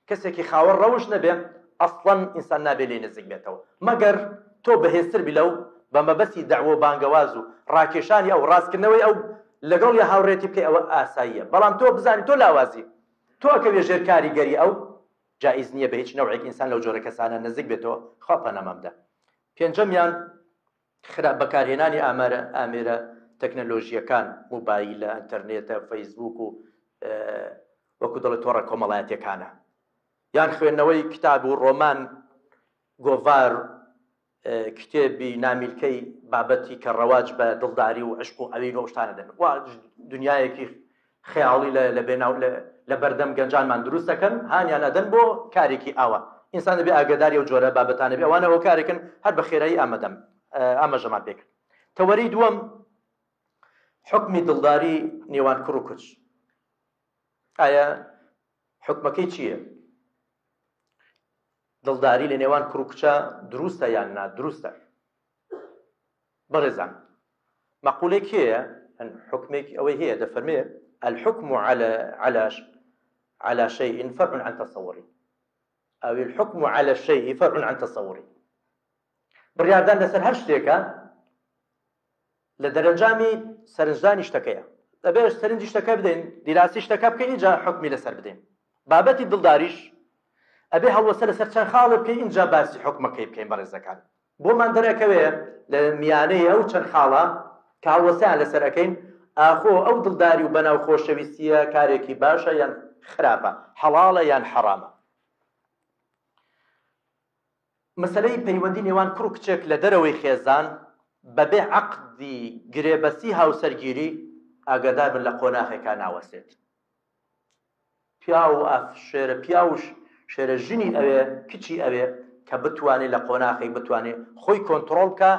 کەسێکی خاوەن ڕەوشت نەبێ ئەسڵەن ئینسان نابێ لێی نزیک بێتەوە مەگەر تۆ بەهێزتر بی لەو بە مەبەستی دەعوە و بانگەواز و ڕاکێشانی ئەو ڕاستکردنەوەی ئەو لەگەڵ یا هاوڕێتی بکەی ئەوە ئاساییە، بەڵام تۆ بزانی تۆ لاوازی، تۆ ئەکەویە ژێر کاریگەری ئەو، جائیز نییە بە هیچ نەوعێک ئینسان لەو جۆرە کەسانە نزیک بێتەوە، خوا پەنامان بدا. پێنجەمیان خراپ بەکارهێنانی ئامارە ئامێرە تەکنەلۆژییەکان، موبایلە، ئەنتەرنێتە، فەیسبووک و وەکو دەڵێ تۆڕە کۆمەڵایەتیەکانە، یان خوێندنەوەی کتاب و ڕۆمان، گۆڤار، کتێبی نامیلکەی بابەتی کە ڕەواج بە دڵداری و عشق و ئەوین و ئەو شتانە دەن وا دنیایەکی خەیاڵی لە لە بێناو لە بەردەم گەنجانمان دروست دەکەن، هانیان ئەدەن بۆ کارێکی ئاوا. ئینسان دەبێ ئاگاداری ئەو جۆرە بابەتانە بێ، ئەوانە هۆکارێکن هەر بە خێرایی ئامادەم ئاماژەمان پێ کرد. تەوەرەی دووەم، حوکمی دڵداری نێوان کوڕ و کچ. ئایا حوکمەکەی چییە؟ دڵداری لە نێوان کوڕ و کچە دروستە یان نا دروستە؟ بەڕێزان مەقولەی کێیە حوکمێکی ئەوەی هەیە دەفەرمێ الحكم على على على شيء فرع عن تصوره أو الحكم على الشيء فرع عن تصوره بڕیاردان لەسەر هەر شتێکە لە دەرەنجامی سەرنجدانی شتەکەیە دەبێت سەرنجی شتەکە بدەین دیراسی شتەکە بکەین ئینجا حکمی لەسەر بدەین بابەتی دڵداریش ئەبێ هەڵوەسە لەسەر چەند خاڵێ بکەین ئینجا باسی حکمەکەی بکەین بەڕێزەکان بۆمان دەرئەکەوێ لە میانەی ئەو چەند خاڵە کە هەڵوەسەیان لەسەر ئەکەین ئاخۆ ئەو دڵداری و بەناو خۆشەویستییە کارێکی باشە یان خراپە، حەڵاڵە یان حەڕامە. مەسەلەی پەیوەندی نێوان کوڕ و کچێک لە دەرەوەی خێزان بەبێ عەقدی گرێبەستی هاوسەرگیری ئاگاداربن لە قۆناخێکا ناوەستێت. پیاو و ئاف شێرە پیاو و شێرە ژنی ئەوێ کچی ئەوێ کە بتوانێ لە قۆناخێک بتوانێ خۆی کۆنتڕۆڵ بکا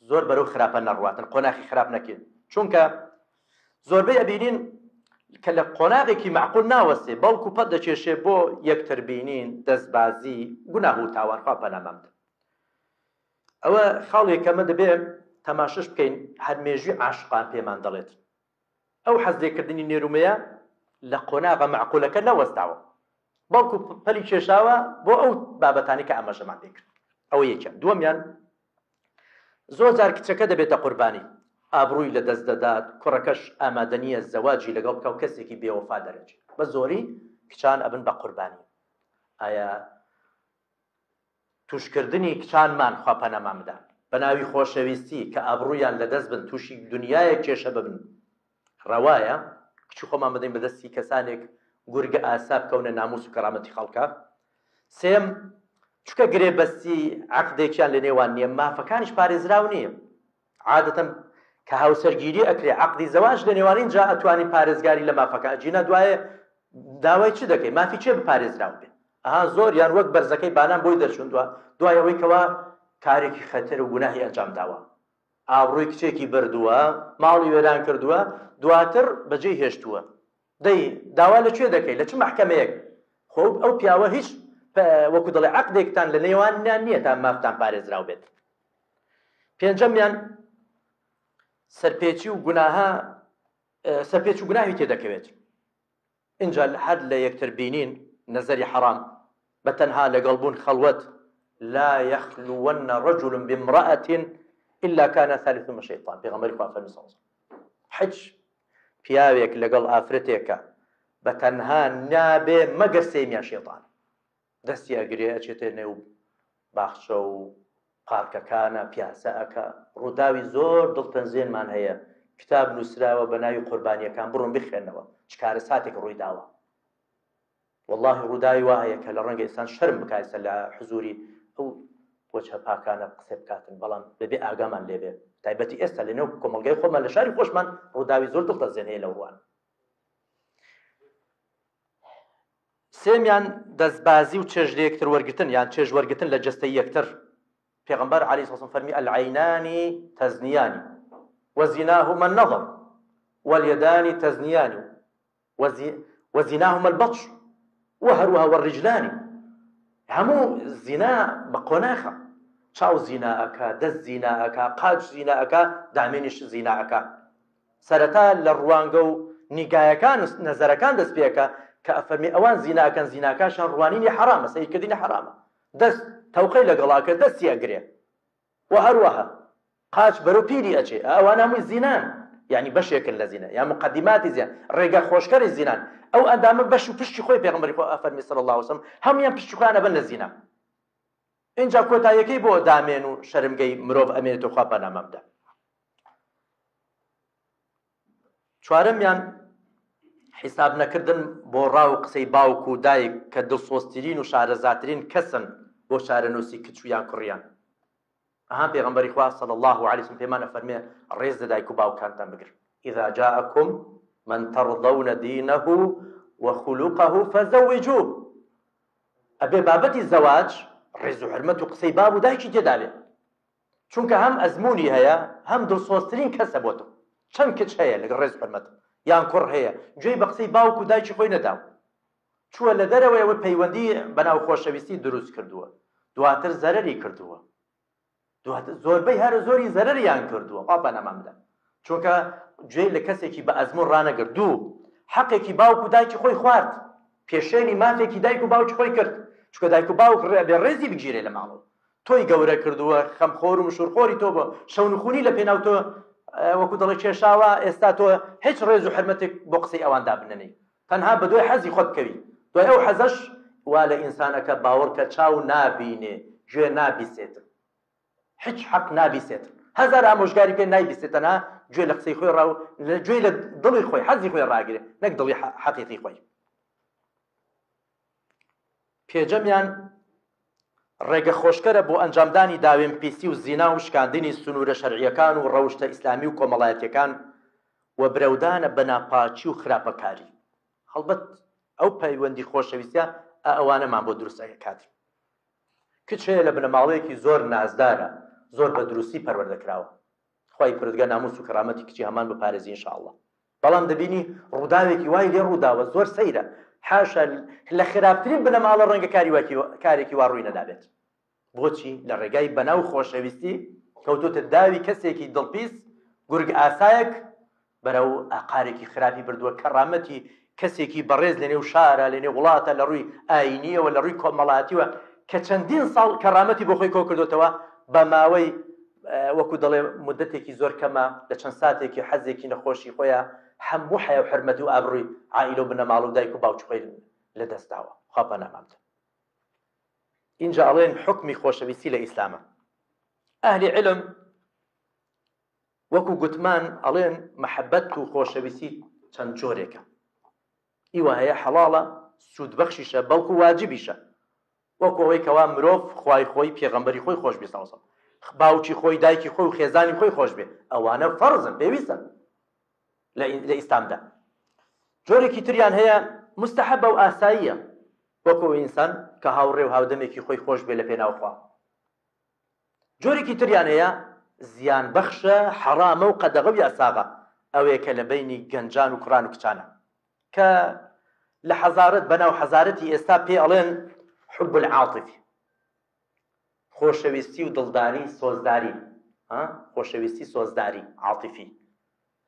زۆر بەرەو خراپە نەڕواتن قۆناخی خراپ نەکێ چونکە زۆربەی ئەبینین کە لە قۆناغێکی مەعقول ناوەستێ بەڵکو پەت دەکێشێ بۆ یەکتر بینین دەستبازی گوناه و تاوان خوا پەنامان بدە ئەوە خاڵ یەکەمە دەبێ تەماشەش بکەین هەر مێژووی عاشقان پێمان دەڵێت ئەو حەزلێکردنی نێرومێیە لە قۆناغە مەعقولەکە نەوەستاوە، بەڵکو پەلی کێشاوە بۆ ئەو بابەتانەی کە ئاماژەمان پێکرد. ئەوە یەکیان. دووەمیان، زۆر جار کچەکە دەبێتە قوربانی، ئابڕووی لەدەست دەدات، کوڕەکەش ئامادە نییە زەواجی لەگەڵ بکا و کەسێکی بێوەفا دەرەچێت. بە زۆری کچان ئەبن بە قوربانی. ئایا توشکردنی کچانمان خوا پەنامان بدا بەناوی خۆشەویستی کە ئابڕویان لەدەست بن توشی دنیایەک کێشە ببن ڕەوایە کچی خۆمان بدەین بەدەستی کەسانێک گورگە ئاسا بکەونە ناموس و کەرامەتی خەڵکە سێم چونکە گرێبەستی عەقدێکیان لە نێوان نییە مافەکانیش پارێزراو نییە عادەتەن کە هاوسەرگیری ئەکرێ عەقدی زەواج لە نێوان ئینجا ئەتوانی پارێزگاری لە مافەکە ئەگینا دوایێ داوای چ دەکەی مافی کێ بپارێزراو بێ ئەها زۆر یان وەک بەرزەکەی بانان بۆی دەرچوون دوا دوای ئەوەی کەوا کارێکی خەتەر و گوناهی ئەنجام داوە ئابڕووی کچێکی بردووە ماڵی وێران کردووە دواتر بەجێی هێشتووە دەی داوا لە کوێ دەکەی لە چ مەحکەمەیەک خۆ ئەو پیاوە هیچ وەکو دەڵێ عەقدێکتان لە نێوانیان نییە تا مافتان پارێزراو بێت پێنجەمیان سەرپێچی و گوناهە سەرپێچ و گوناهی تێدەکەوێت اینجا هەر لە یەکتر بینین نەزەری حەرام بە تەنها لەگەڵ بوون خەڵوەت لا يخلون رجل بامرأة إلا كان ثالثهما شيطان پێغەمبەری خوا فەرمی صلی حج پیاوێک لەگەڵ ئافرەتێکە بە تەنها نابێ مەگەر سێیەمیان شەیتانە دەستی ئەگرێ ئەچێتە نێو باخچە و پارکەکانە پیاسە ئەکا ڕووداوی زۆر دڵتەنزێنمان هەیە کتاب نووسراوە بە ناوی قوربانیەکان بڕۆن بخوێنەوە چ کارەساتێک ڕووی داوە وەڵاهی ڕووداوی وا هەیە کە لە ڕەنگە ئینسان شەرم بکا ئێستا لە حزوری ئەو وەجهە پاکانە قسە بکاتن بەڵام دەبێ ئاگامان لێ بێ تایبەتی ئێستا لە نێو کۆمەڵگای خۆمان لە شاری خۆشمان ڕووداوی زۆر دڵتەزێن هەیە لەو ڕوان سێمیان دەستبازی و چێژ لە یەکتر وەرگتن یان چێژ وەرگتن لە جەستەی یەکتر پێغەمبەر عەلەیهی سڵام فەرمی العینان تزنیان وزناهما النظر والیدان تزنیان وزناهما البطش و هەروەها والرجلان هەموو زینا بە قۆناخە چاو زینا ئەکا دەست زینا ئەکا قاچ زینا ئەکا دامێنیش زینا ئەکا سەرەتا لە ڕوانگە و نیگایەکان و نەزەرەکان دەست پێکە کە ئەفەرمی ئەوان زینا ئەکەن زیناکاشیان ڕوانینی حەرامە سەیرکردنی حەرامە دەست تەوقەی لەگەڵا کرد دەستی ئەگرێ و هەروەها قاچ بەرەو پیری ئەچێ ئەوانە هەمووی زینان. یعنی بەشێکن لە زینا یا مقدماتی زینا، ڕێگا خۆشکەری زینان. ئەو ئەندامە بەش و پشتی خۆی پێغەمبەری خوا ئەفەرمی صلی اللە علیە وسلم هەموویان پشتی خۆیان ئەبەن لە زینا. ئینجا کۆتاییەکەی بۆ دامێن و شەرمگەی مرۆڤ ئەمێنێتەوە خوا پەنامان بدە. چوارەمیان حیساب نەکردن بۆ ڕا و قسەی باوک و دایک کە دڵسۆزترین و شارەزاترین کەسن بۆ چارەنووسی کچ و یان کوڕیان. ئەها پێغەمبەری خوا صلی اللە علیه وسلم پێمان ئەفەرمێ ڕێز لە دایک و باوکانتان بگرن اذا جاءکم من ترضون دینه وخلقه فزوجوه ئەبێ بابەتی زەواج ڕێز و حرمەت و قسەی باب و دایکی تێدا بێ چونکە هەم ئەزمموی هەیە هەم دڵسۆزترین کەسە بۆ تۆ چەند کچ هەیە لەگەڵ ڕێز حرمەت یان کوڕ هەیە گوێی بە قسەی باوک و دایکی خۆی نەداو چووە لە دەرەوەی ئەوەی پەیوەندی بەناو خۆشەویستی دروست کردووە دواتر زەرەری کردووە دواتر زۆربەی هەرە زۆری زەرەریان کردووە خوا پەنامان بدات چونکە گوێی لە کەسێکی بە ئەزموون ڕانەگرت دوو حەقێکی باوک و دایکی خۆی خوارد پێشێلی مافێکی دایک و باوکی خۆی کرد چونکە دایک و باوک ڕێ بێ ڕێزی بگیرێ لە ماڵەوە تۆی گەورە کردووە خەمخۆر و مشورخۆری تۆ بۆ شەونخونی لە پێناو تۆ وەکو دەڵێ کێشاوە ئێستا تۆ هیچ ڕێز و حرمەتێک بۆ قسەی ئەوان دابنەنێی تەنها بەدوای حەزی خۆت بکەوی دوای ئەو حەزەش وا لە ئینسان ئەکا باوەڕکە چاو نابینێ گوێ نابیسێت حچ حەق نابیسێت هەزار ئامۆژگاری پێ نایبیسێت تەنها گوێ لە قسەی خۆی ڕاو لە گوێی لە دڵی خۆی حەزی خۆی ڕاگرێ نەک دڵی حەقیقی خۆی پێجەمیان ڕێگە خۆشکەرە بۆ ئەنجامدانی داوێن پیسی و زینا و شکاندنی سنوورە شەرعیەکان و ڕەوشتە ئیسلامی و کۆمەڵایەتیەکان و برەودانە بە ناپاکی و خراپەکاری. هەڵبەت ئەو پەیوەندی خۆشەویستیە ئا ئەوانەمان بۆ دروست ئەکات. کچ هەیە لە بنەماڵەیەکی زۆر نازدارە، زۆر بە دروستی پەروەردە کراوە. خوای پەروەردگار ناموس و کەرامەتی کچی هەمان بپارێزی ان شاء اللە. بەڵام دەبینی ڕووداوێکی وای لێ ڕووداوە زۆر سەیرە. حاشا لە خراپترین بنەماڵە ڕەنگە کاری کارێکی وا ڕووی نەدابێت. بۆچی لە ڕێگای بەناو خۆشەویستی کەوتۆتە داوی کەسێکی دڵپیس گورگ ئاسایەک بەرەو ئاقارێکی خراپی بردووە کەڕامەتی کەسێکی بەڕێز لەنێو شارە لەنێو وڵاتە لە ڕووی ئاینیەوە لە ڕووی کۆمەڵاتیوە کە چەندین ساڵ کەڕامەتی بۆ خۆی کۆکردوتەوە بە ماوەی وەکو دەڵێ مدەتێکی زۆر کەمە لە چەند ساتێکی حەزێکی نەخۆشی خۆیان هەموو حەیا و حرمەت و ئابڕووی عائیلە و بنەماڵە و دایک و باوکی خۆی لەدەستداوە خوا پەنامان بدە. ئینجا ئەڵێن حوکمی خۆشەویستی لە ئیسلامە ئەهلی علم وەکو گوتمان ئەڵێن مەحەبەت و خۆشەویستی چەند جۆرێکە ئیوە هەیە حەڵاڵە سوودبەخشیشە بەڵکو واجبیشە وەکو ئەوەی کەوا مرۆڤ خوای خۆی پێغەمبەری خۆی خۆش بێ ساوسە باوکی خۆی دایکی خۆی و خێزانی خۆی خۆش بێ ئەوانە فەرزن پێویستن لە ئیسلامدا جۆرێکی تریان هەیە مستحەبە و ئاساییە وەکو ئینسان کە هاوڕێ و هاودەمێکی خۆی خۆش بێ لە پێناو خوا. جۆرێکی تریان هەیە زیان بەخشە، حەڕامە و قەدەغە و یاساغە، ئەوەیە کە لە بەینی گەنجان و کوڕان و کچانە کە لە حەزارەت بەناو حەزارەتی ئێستا پێ ئەڵێن حب العاطفی خۆشەویستی و دڵداری سۆزداری خۆشەویستی سۆزداری عاطفی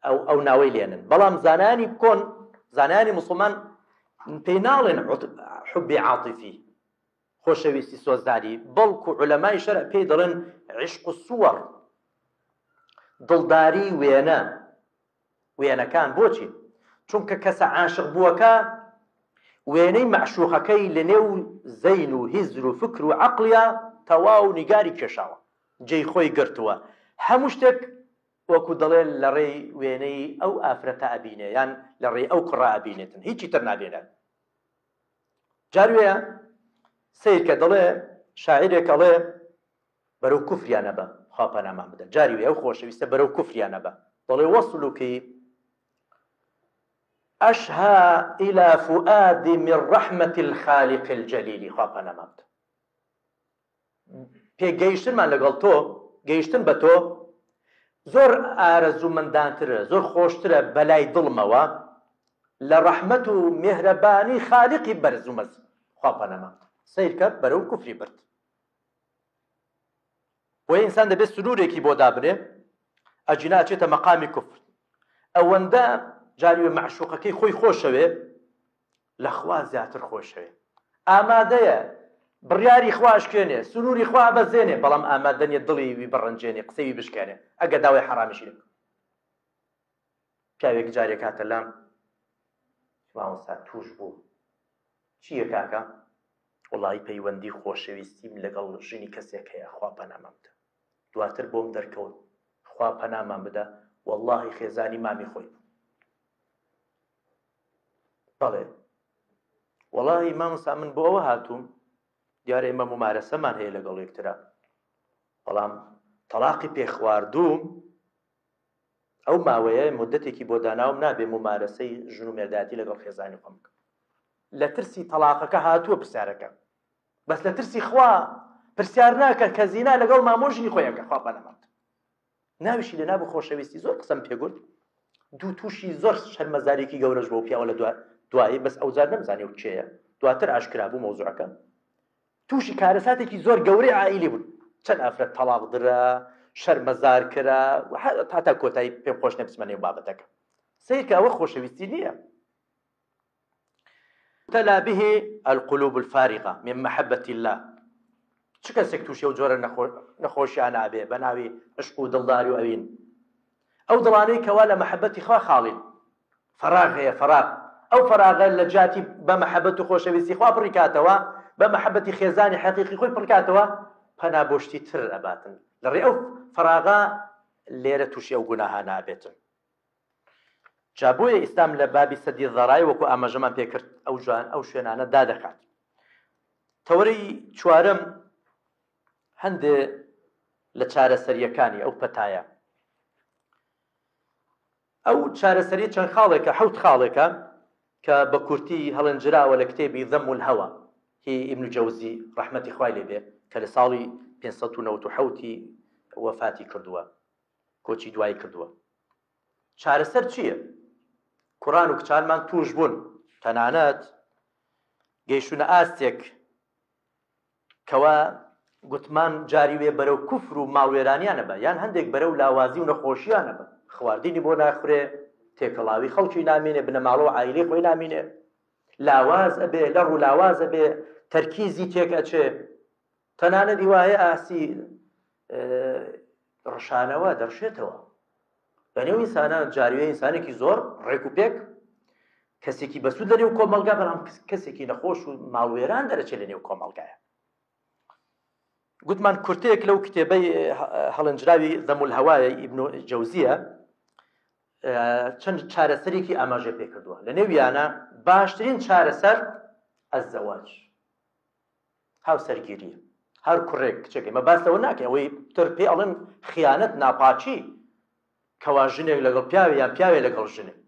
ئەو ئەو ناوەی لێنن بەڵام زانایانی کۆن زانایانی موسڵمان پێی ناڵێن حوبی عاتیفی خۆشەویستی سۆزداری بەڵکو عولەمای شەرع پێی دەڵێن عشق الصور دڵداری وێنە وێنەکان بۆچی چونکە کەسە عاشق بووەکە وێنەی مەعشوقەکەی لە نێو زەین و هزر و فکر و عەقڵیا تەواو نیگاری کێشاوە جێی خۆی گرتووە هەموو شتێک وەکو دەڵێ لە ڕێی وێنەی ئەو ئافرەتە ئەبینێ یان لە ڕێی ئەو کوڕە ئەبینێتن هیچی تر نابینێت جار وێ سەیرکە دەڵێ شاعیرێک ئەڵێ بەرەو کوفریان ئەبە خوا پەنامان بدە جاری وێ ئەو خۆشەویستە بەرەو کوفریان ئەبە دەڵێ وەسلوکی أشهى إلى فؤادي من رحمة الخالق الجليل خوا پەنامان بدە پێکگەیشتنمان لەگەڵ تۆ، گەیشتن بە تۆ، زۆر ئارەزوومەندانترە، زۆر خۆشترە بەلای دڵمەوە لە ڕەحمەت و مێهرەبانی خالیقی بەرز و مەزن. خوا پەنامان بدە. سەیرکە بەرەو کوفری برد. بۆیە ئینسان دەبێت سنوورێکی بۆ دابنێ، ئەگینا ئەچێتە مەقامی کوفر. ئەوەندە جاری وێ مەعشوقەکەی خۆی خۆشەوێ، لە خوا زیاتر خۆشەوێ. ئامادەیە بڕیاری خوا ئەشکێنێ، سنووری خوا ئەبەزێنێ، بەڵام ئامادە نیە دڵی وی بڕەنجێنێ، قسەی وی بشکێنێ، ئەگەر داوای حەڕامیشی لێ بکا. پیاوێک جارێک هاتە لام، مامۆستا تووش بووم. چییە کاکە؟ وەڵایی پەیوەندی خۆشەویستیم لەگەڵ ژنی کەسێک هەیە، خوا پەنامان بدە. دواتر بۆم دەرکەوت، خوا پەنامان بدە، وەڵاهی خێزانی مامی خۆی بوو. بەڵێ وەڵاهی مامۆستا من بۆ ئەوە هاتووم، دیارە ئێمە ممارەسەمان هەیە لەگەڵ یەکترا، بەڵام تەڵاقی پێخواردووم، ئەو ماوەیە مودەتێکی بۆ داناوم نابێ مومارەسەی ژن و مێردایەتی لەگەڵ خێزانی خۆم بکەم. لە ترسی تەڵاقەکە هاتووە پرسیارەکە بەس لە ترسی خوا پرسیار ناکە کە زینا لەگەڵ مامۆ ژنی خۆی ئەکا خوا پەنامان بدە. ناویشی لێ نابوو خۆشەویستی زۆر قسەم پێ گوت دوو تووشی زۆر شەرمەزاریکی گەورەش بۆ پیاوە لە دوایی بەس ئەوجار نەمزانی ئەو کێیە دواتر ئاشکرا بوو مەوزوعەکە تووشی کارەساتێکی زۆر گەورەی عائیلی بوون چەند ئافرەت تەڵاق درا شەرمەزار کرا تا تا کۆتایی پێم خۆش نیە بچمە نێو بابەتەکە سەیرکە ئەوە خۆشەویستی نییە تلا به القلوب الفارغة من محبة الله چ کەسێک تووشی ئەو جۆرە نەخۆشیانە ئەبێ بە ناوی عشق و دڵداری و ئەوین ئەو دڵانەی کەوا لە مەحەبەتی خوا خاڵین فەراغ هەیە فەراغ ئەو فەراغە لە جیاتی بە مەحەبەت و خۆشەویستی خوا پڕی کاتەوە بە مەحەبەتی خێزانی حەقیقی خۆی پڕ کاتەوە پەنا بۆ شتی تر ئەباتن لە ڕێ ئەو فەراغە لێرە تووشی ئەو گوناهانە ئەبێتن جا بۆیە ئیسلام لە بابی سەدی ذەرای وەکو ئاماژەمان پێکرد ئەو جوان ئەو شوێنانە دادەخات تەوەرەی چوارەم هەندێ لە چارەسەریەکانی ئەو پەتایە ئەو چارەسەریە چەند خاڵێکە، حەوت خاڵێکە کە بە کورتی هەڵێنجراوە لە کتێبی ذم الهوی هی ئیبن جەوزی ڕەحمەتی خوای لێ بێ کە لە ساڵی 597 ی وەفاتی کردووە کۆچی دوایی کردووە. چارەسەر چییە؟ کوڕان و کچانمان تووش بوون تەنانەت گەیشتوونە ئاستێک کەوا گوتمان جاری وێ بەرەو کوفر و ماڵوێرانیان ئەبا یان هەندێک بەرەو لاوازی و نەخۆشیان ئەبا خواردنی بۆ ناخورێ تێکەڵاوی خەڵکی نامێنێ بنەماڵە و عایلەی خۆی نامینێ لاواز ئەبێ لەڕ و لاواز ئەبێ تەرکیزی تێک ئەچێ تەنانەت هیوا هەیە ئاسی ڕشانەوە دەڕشێتەوە لەنێو ئینسانە جاریوە ئینسانێکی زۆر ڕێک و پێک کەسێکی بەسوود لەنێو کۆمەڵگا بەڵام کەسێکی نەخۆش و ماڵوێران دەرەچێت لەنێو کۆمەڵگایە گوتمان کورتەیەک لەو کتێبەی هەڵێنجراوی ذەم الهەوایە ئیبن جەوزیە چەند چارەسەرێکی ئاماژە پێ کردووە لە نێویانە باشترین چارەسەر ئەزەواج هاوسەرگیریە هەر کوڕێک کچێک ئێمە باس لەوە ناکەین ئەوەی تر پێ ئەڵێن خیانەت ناپاکی کەوا ژنێک لەگەڵ پیاوێ یان پیاوێ لەگەڵ ژنێک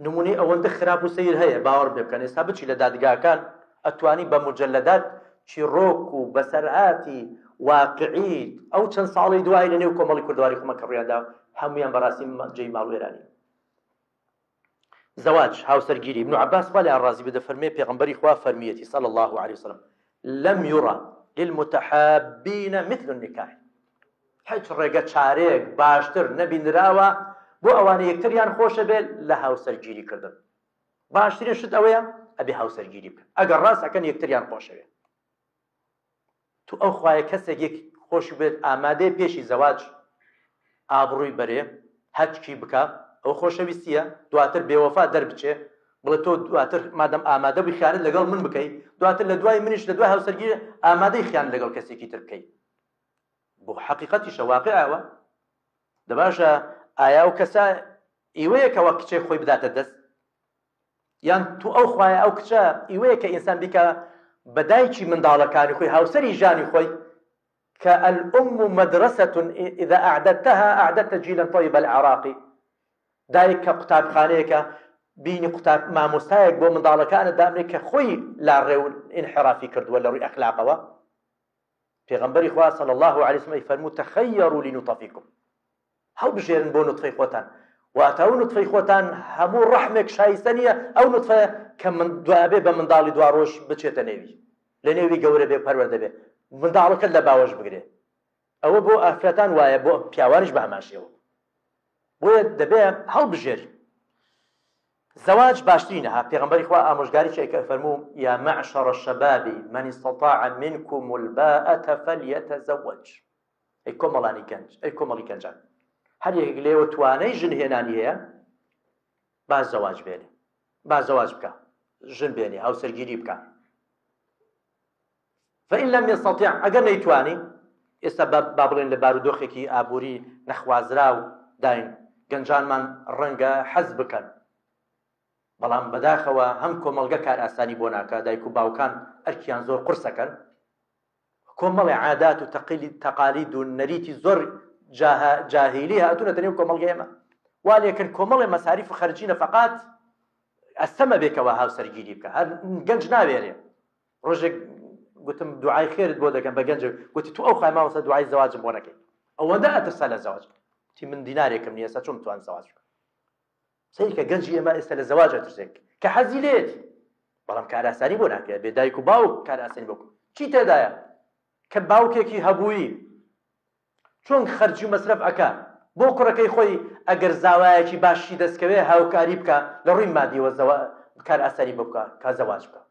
نمونەی ئەوەندە خراپ و سەیر هەیە باوەڕ پێ بکەن ئێستا بچی لە دادگاکان ئەتوانی بە مجلدات چیڕۆک و بەسەرهاتی واقعی ئەو چەند ساڵی دوای لە نێو کۆمەڵی کوردەواری خۆمان کە ڕوویاندا هەمویان بەڕاستی جێی ماڵوێرانی زەواج، هاوسەرگیری، ابن عباس خوا لێیان ڕازی بێت دەفەرموێ پێغەمبەری خوا فەرموویەتی صلی اللە علیە وسلم لم یری للمتحابین مثل النکاح هیچ ڕێگە چارەیەک باشتر نەبینراوە بۆ ئەوانە یەکتریان خۆشە بێت لە هاوسەرگیری کردن باشترین شت ئەوەیە ئەبێ هاوسەرگیری بکەن ئەگەر ڕاست ئەکەن یەکتریان خۆشەوێت تو ئەو خوایە کەسێک یەک خۆشی بێت ئامادەیە پێشی زەواج ئابڕووی بەرێ هەتکی بکا ئەوە خۆشەویستیە دواتر بێوەفا دەربچێ بڵێ تۆ دواتر مادەم ئامادە بووی خیانەت لەگەڵ من بکەی دواتر لە دوای منیش لە دوای هاوسەرگیری ئامادەی خیانەت لەگەڵ کەسێکی تر بکەی بۆ حەقیقەتیشە واقعەوە دەباشە ئایا ئەو کەسە ئیوەیە کەوا کچێک خۆی بداتە دەست یان تو ئەو خوایە ئەو کچە ئیوەیە کە ئینسان بیکا بە دایکی منداڵەکانی خۆی هاوسەری ژانی خۆی کە الام مدرسة اذا اعددتها اعددت جیلا طیب العراق دایک کە قوتابخانەیەکە بینی قوتاب مامۆستایەک بۆ منداڵەکانت دابنێ کە خۆی لاڕێ و ئینحرافی کردووە لە ڕووی ئەخلاقەوە پێغەمبەری خوا صلی الله علیه وسلم ئەیفەرموو تخیروا لنطفکم هەڵبژێرن بۆ نوتفەی خۆتان واتە ئەو نوتفەی خۆتان هەموو ڕەحمێک شایستە نییە ئەو نوتفە کە من دوابێ بە منداڵی دواڕۆژ بچێتە نێوی لە نێوی گەورە بێ پەروەردە بێ منداڵەکەت لە باوەش بگرێ ئەوە بۆ ئافرەتان وایە بۆ پیاوانیش بە هەمان شێوە بۆیە دەبێ هەڵبژێری زەواج باشترینە ها پێغەمبەری خوا ئامۆژگاری چێ کە فەرموو یا معشر الشباب من استطاع منكم الباءة فليتزوج ئەی کۆمەڵانی گەنج، ئەی کۆمەڵی گەنجان، هەر یەکێک لێوە توانای ژن هێنانی هەیە، با زەواج بێنێ، با زەواج بکا، ژن بێنێ، هاوسەرگیری بکا. فإن لم يستطع ئەگەر نەیتوانی، ئێستا با بڵێن لە بارودۆخێکی ئابووری نەخوازراو داین، گەنجانمان ڕەنگە حەز بکەن، بەڵام بەداخەوە هەم کۆمەڵگە کارئاسانی بۆ ناکا، دایک و باوکان ئەرکیان زۆر قورسەکەن، کۆمەڵێ عادات و تەقالید و نەریتی زۆر جاهیلی هاتوونەتە نێو کۆمەڵگەی ئێمە، وا لێکەن کۆمەڵێ مەساریف و خەرجی نەفەقات ئەستەمە بێ کەوا هاوسەرگیری بکا، هەر گەنج ناوێرێ. ڕۆژێک گوتم دوعای خێرت بۆ دەکەم بە گەنجێک، گوتی تو ئەو خای مامۆستا دوعای زەواجم بۆ نەکەی، ئەوەندە ئەترسا لە زەواج، گوتی من دینارێکم نییە ئێستا چۆن بتوانم زەواج بکەم. سەیرکە گەنجی ئێمە ئێستا لە زەواج ئەترسێ کە حەزی لێیەتی، بەڵام کارئاسانی بۆ ناکرێت، بێ دایک و باوک کارئاسانی بۆ چی تێدایە کە باوکێکی هەبووی چۆن خەرجی و مەسرەف ئەکا بۆ کوڕەکەی خۆی ئەگەر زاوایەکی باشی دەستکەوێ هاوکاری بکا لە ڕووی مادیەوە زەوا کارئاسانی بۆ بکا کا زەواج بکا.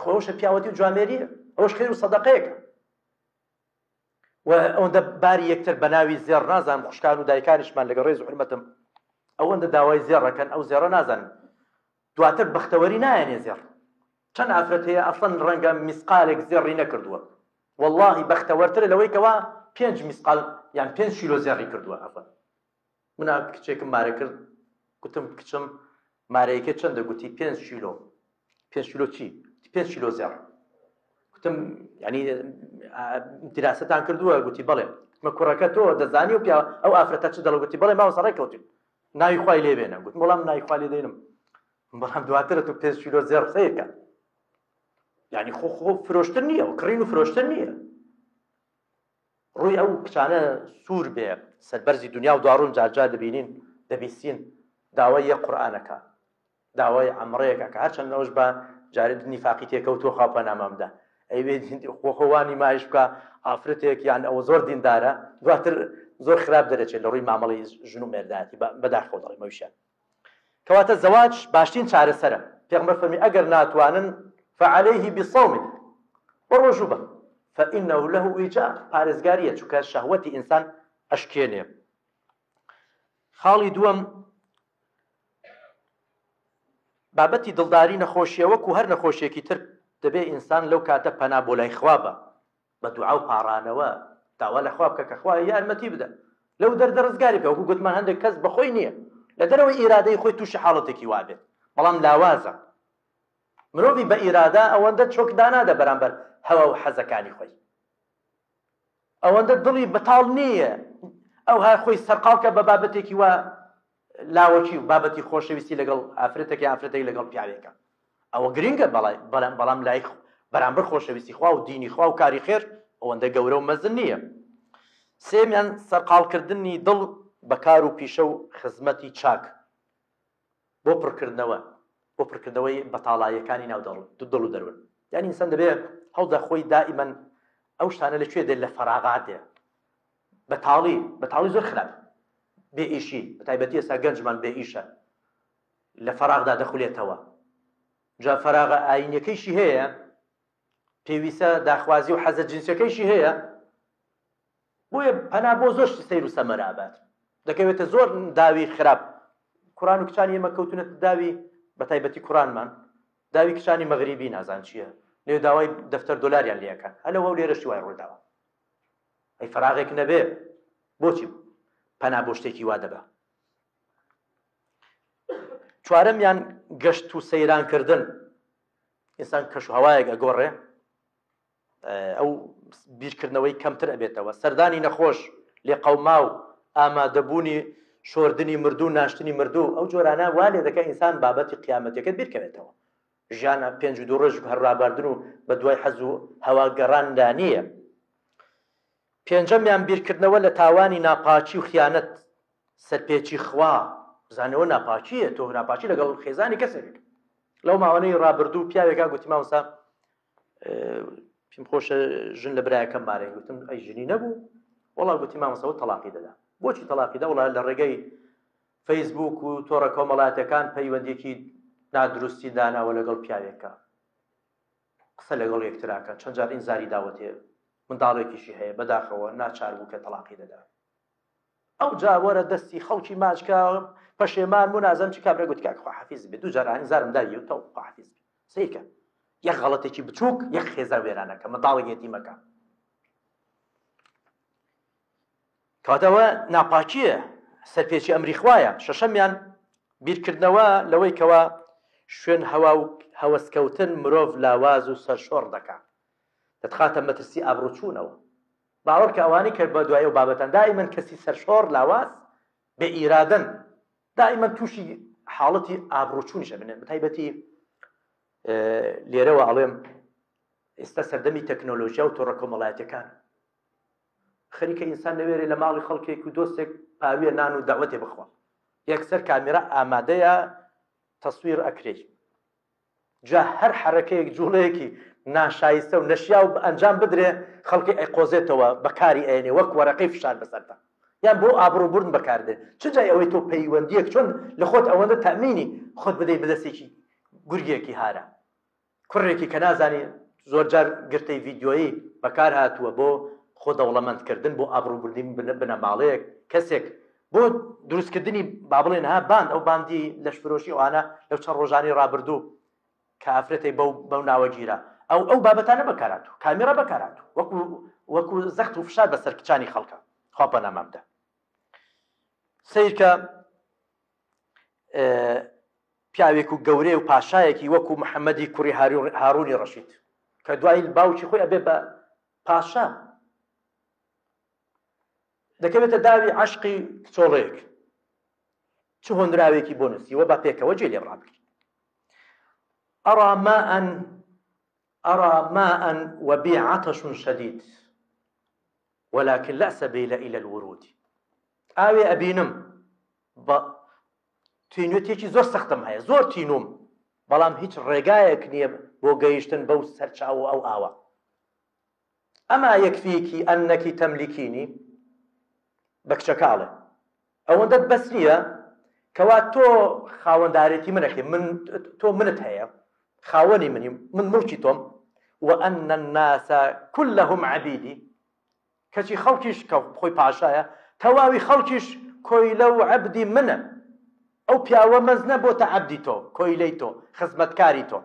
خۆ ئەوەشە پیاوەتی و جوامێریە، ئەوەش خێر و سەدەقەیەکە. و ئەوەندە باری یەکتر بە ناوی زێڕ نازانم خوشکان و دایکانیشمان لەگەڵ ڕێز و حورمەتم ئەوەندە داوای زێڕەکەن ئەو زێڕە نازانم دواتر بەختەوەری نایەنێ زێڕ چەند ئافرەت هەیە ئەسڵەن ڕەنگە میسقالێک زێڕی نەکردووە واللهی بەختەوەرترە لەوەی کەوا پێنج میسقال یان پێنج کیلۆ زێڕی کردووە ئەفەن من کچێکم مارە کرد گوتم کچم مارەیەکە چەندە گوتی پێنج کیلۆ پێنج کیلۆ چی پێنج کیلۆ زێڕ گوتم یعنی دراستان کردووە گوتی بەڵێ گوتمە کوڕەکە تۆ دەزانی و پیا ئەو ئافرەتە چ دەڵێ گوتی بەڵێ مامۆستا ڕێککەوتین ناوی خوای لێ بێنە گوتم وەڵام ناوی خوای لێ دێنم بەڵام دواتر تۆ پێنج کیلۆ زێڕ سەیرکە یعنی خۆ خۆ فرۆشتن نییە و کڕین و فرۆشتن نییە ڕووی ئەو کچانە سوور بێ سەربەرزی دنیا و داڕوون جارجار دەبینین دەبیستین داوای یەک قورئانەکە داوای عەمڕەیەک ئەکا هەرچەند ئەوش بە جارێ نیفاقی تێکەوتووە خوا پەنامان بدا ئەیوێ خۆ خۆ وا نیمایش بکا ئافرەتێک یان ئەوە زۆر دیندارە دواتر زۆر خراپ دەرەچێت لە ڕووی مامەڵەی ژن و مێردایەتی بەداخەوە دەڵێم ئەویشیان کەواتە زەواج باشترین چارەسەرە پێغەمبەر فەرمی ئەگەر ناتوانن فعليه بالصوم بە ڕۆژوو بە فإنه له وجاء پارێزگاریە چونکە شەهوەتی ئینسان ئەشکێنێ خاڵی دووەم بابەتی دڵداری نەخۆشیە وەکو هەر نەخۆشیەکی تر دەبێ ئینسان لەو کاتە پەنا بۆ لای خوا بە بە دوعا و پاڕانەوە داوا لە خوا بکە کە خوا یارمەتی بدە لەو دەردە ڕزگاری بکە وەکو گوتمان هەندێک کەس بەخۆی نییە لە دەرەوەی ئیرادەی خۆی تووشی حاڵەتێکی وابێت بەڵام لاوازە مرۆڤی بە ئیرادە ئەوەندە چۆک دانادە بەرامبەر هەوا و حەزەکانی خۆی ئەوەندە دڵی بەتاڵ نییە ئەوها خۆی سەرقاڵ کە بە بابەتێکی وا لاوەکی و بابەتی خۆشەویستی لەگەڵ ئافرەتێک یان ئافرەتێک لەگەڵ پیاوێکە ئەوە گرنگە بەڵام بەڵام لای بەرامبەر خۆشەویستی خوا و دینی خوا و کاری خێر ئەوەندە گەورە و مەزن نییە. سێمیان سەرقاڵکردنی دڵ بە کار و پیشە و خزمەتی چاک بۆ پڕکردنەوە بۆ پڕکردنەوەی بەتاڵاییەکانی ناو دڵ دڵ و دەروون یانی ئینسان دەبێ هەوڵدا خۆی دائیمەن ئەو شتانە لە کوێ دێت لە فەراغات دێ بەتاڵی بەتاڵی زۆر خراپ بێ ئیشی بەتایبەتی ئێستا گەنجمان بێ ئیشە لە فەراغدا دەخولێتەوە جا فەراغە ئاینیەکەیشی هەیە پێویستە داخوازی و حەزە جنسیەکەیشی هەیە بۆیە پەنا بۆ زۆر شتی سەیر و سەمەرە ئەبات دەکەوێتە زۆر داوی خراپ کوڕان و کچانی ئێمە کەوتونەتە داوی بە تایبەتی کوڕانمان داوی کچانی مەغریبی نازان چییە لێ داوای دەفتەر دۆلاریان لێ ئەکەن هەلە هەولێرەشی وای ڕوویداوە ئەی فەراغێک نەبێ بۆچی پەنا بۆ شتێکی وا دەبا چوارەمیان گەشت و سەیرانکردن ئینسان کەش و هەوایەک ئەگۆڕێ ئەو بیرکردنەوەی کەمتر ئەبێتەوە، سەردانی نەخۆش، لێقەوماو، ئامادەبوونی شۆردنی مردوو، ناشتنی مردوو، ئەو جۆرانە وا لێدەکا ئینسان بابەتی قیامەتیەکەت بیرکەوێتەوە. ژیان 52 ڕۆژ هەر ڕاباردن و بە دوای حەز و هەوا گەڕاندا نییە. پێنجەمیان بیرکردنەوە لە تاوانی ناپاکی و خیانەت، سەرپێچی خوا، بزانەوە ناپاکییە، تۆ ناپاکی لەگەڵ خێزانی کەسێک. لەو ماوەنەی ڕابردوو پیاوێکا گوتی مامۆستا پێم خۆشە ژن لە برایەکەم مارەی گوتم ئەی ژنی نەبوو وەڵا گوتی مامۆستا تەڵاقی دەدا بۆچی تەڵاقی دا وڵا لە ڕێگەی فەیسبوک و تۆڕە کۆمەڵاتەکان پەیوەندێکی نادروستی داناوە لەگەڵ پیاوێکە قسە لەگەڵ یەکتراکە چەند جار ئینزاری داوەتێ منداڵێکیشی هەیە بەداخەوە ناچار بوو کە تەڵاقی دەدا ئەوجا وەرە دەستی خەڵکی ماچ کە. پەشێمان بوو نازانم چی کابرا گوتی کاک خواحافیز بێ دوو جار ئانی زارم داوی و تەو خواحافیز بێ سەیرکە یەک غەڵەتێکی بچووک یەک خێزان وێرانەکە منداڵێک یەتیمەکە کەواتە ئەوە ناپاکییە سەرپێچی ئەمری خوایە شەشەمیان بیرکردنەوە لەوەی کەوا شوێن هەوا و هەوەسکەوتن مرۆڤ لاواز و سەرشۆڕ دەکا دەتخاتە مەترسی ئابڕووچوونەوە باوەڕکە ئەوانەی کە بە دوای ئەو بابەتان دائیمەن کەسی سەرشۆڕ لاواز بێ ئیرادەن دائیمەن تووشی حاڵەتی ئابڕووچوونیش ئەبن بەتایبەتی لێرەوە ئەڵێم ئێستا سەردەمی تەکنۆلۆژیا و تۆڕە کۆمەڵایەتەکان خەریکە ئینسان نەوێرێ لە ماڵی خەڵکێک و دۆستێک پاویە نان و دەعوەتێ بخوا یەکسەر کامیرا ئامادەیە تەسویر ئەکرێ جا هەر حەرەکەیەک جوڵەیەکی ناشایستە و نەشیاو ئەنجام بدرێ خەڵکی ئەیقۆزێتەوە بەکاری ئەیەنێ وەک وەرەقەی فشار بەسەرتا یان بۆ ئابڕوو بردن بەکار دێ چ جای ئەوەی تۆ پەیوەندیەک چۆن لە خۆت ئەوەندە تەئمینی خۆت بدەی بەدەستێکی گورگێکی هارە کوڕێکی کە نازانی زۆرجار گرتەی ڤیدیۆیی بەکار هاتووە بۆ خۆ دەوڵەمەند کردن بۆ ئابڕوو بردنی بنەماڵەیەک کەسێک بۆ دروستکردنی با بڵێن ها باند ئەو باندی لەشفرۆشی ئەوانە لەو چەند ڕۆژانەی ڕابردوو کە ئافرەتێک بەو بەو ناوە گیرا ئەو ئەو بابەتانە بەکارهاتوو کامیرا بەکارهاتوو وەکو وەکو زەخت و فشار بەسەر کچانی خەڵکە خوا پەنامان بدە سەیرکە پیاوێک و گەورەیە و پاشایەکی وەکو محەممەدی کوڕی هارونی ڕەشید کە دوای باوکی خۆی ئەبێ بە پاشا دەکەوێتە داوی عەشقی کچۆڵەیەک چ هۆنراوێکی بۆ نووسیوە با پێکەوە جێ لێ ڕابگرین أرى ماء أرى ماء وبي عطش شديد ولكن لا سبيل إلى الورود ئاوێ ئەبینم بە تینوێتێکی زۆر سەختم هەیە زۆر تینوم بەڵام هیچ ڕێگایەک نییە بۆ گەیشتن بەو سەرچاو ئەو ئاوە ئەما یەکفیکی ئەنەکی تەملیکینی بە کچەکە ئەڵێ ئەوەندەت بەس نییە کەوا تۆ خاوەندارێتی منەکەی من تۆ منت هەیە خاوەنی منی من مڵکی تۆم وأن الناس كلهم عبيدي کەچی خەڵکیش کە خۆی پاشایە تەواوی خەڵکیش کۆیلە و عەبدی منە ئەو پیاوە مەزنە بۆتە عەبدی تۆ کۆیلەی تۆ خزمەتکاری تۆ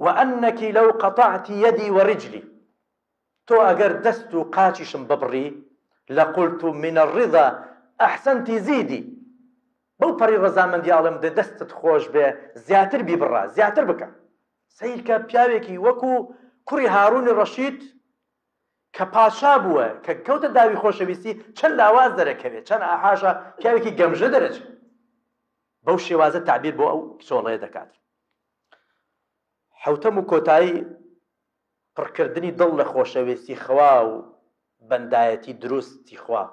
وأنك لو قطعت يدي ورجلي تۆ ئەگەر دەست و قاچیشم ببڕی لقلت من الرضا أحسنت زیدی بەو پەڕی ڕەزامەندی ئەڵێم دە دەستت خۆش بێ زیاتر بیبڕە زیاتر بکە سەیرکە پیاوێکی وەکو کوڕی هارونی ڕەشید کە پادشا بووە کە کەوتە داوی خۆشەویستی چەند لاواز دەرەکەوێت چەند ئاحاشا پیاوێکی گەمژە دەرەچێت بەو شێوازە تعبیر بۆ ئەو کچۆڵەیە دەکات حەوتەم و کۆتایی پڕکردنی دڵ لە خۆشەویستی خوا و بەندایەتی دروستی خوا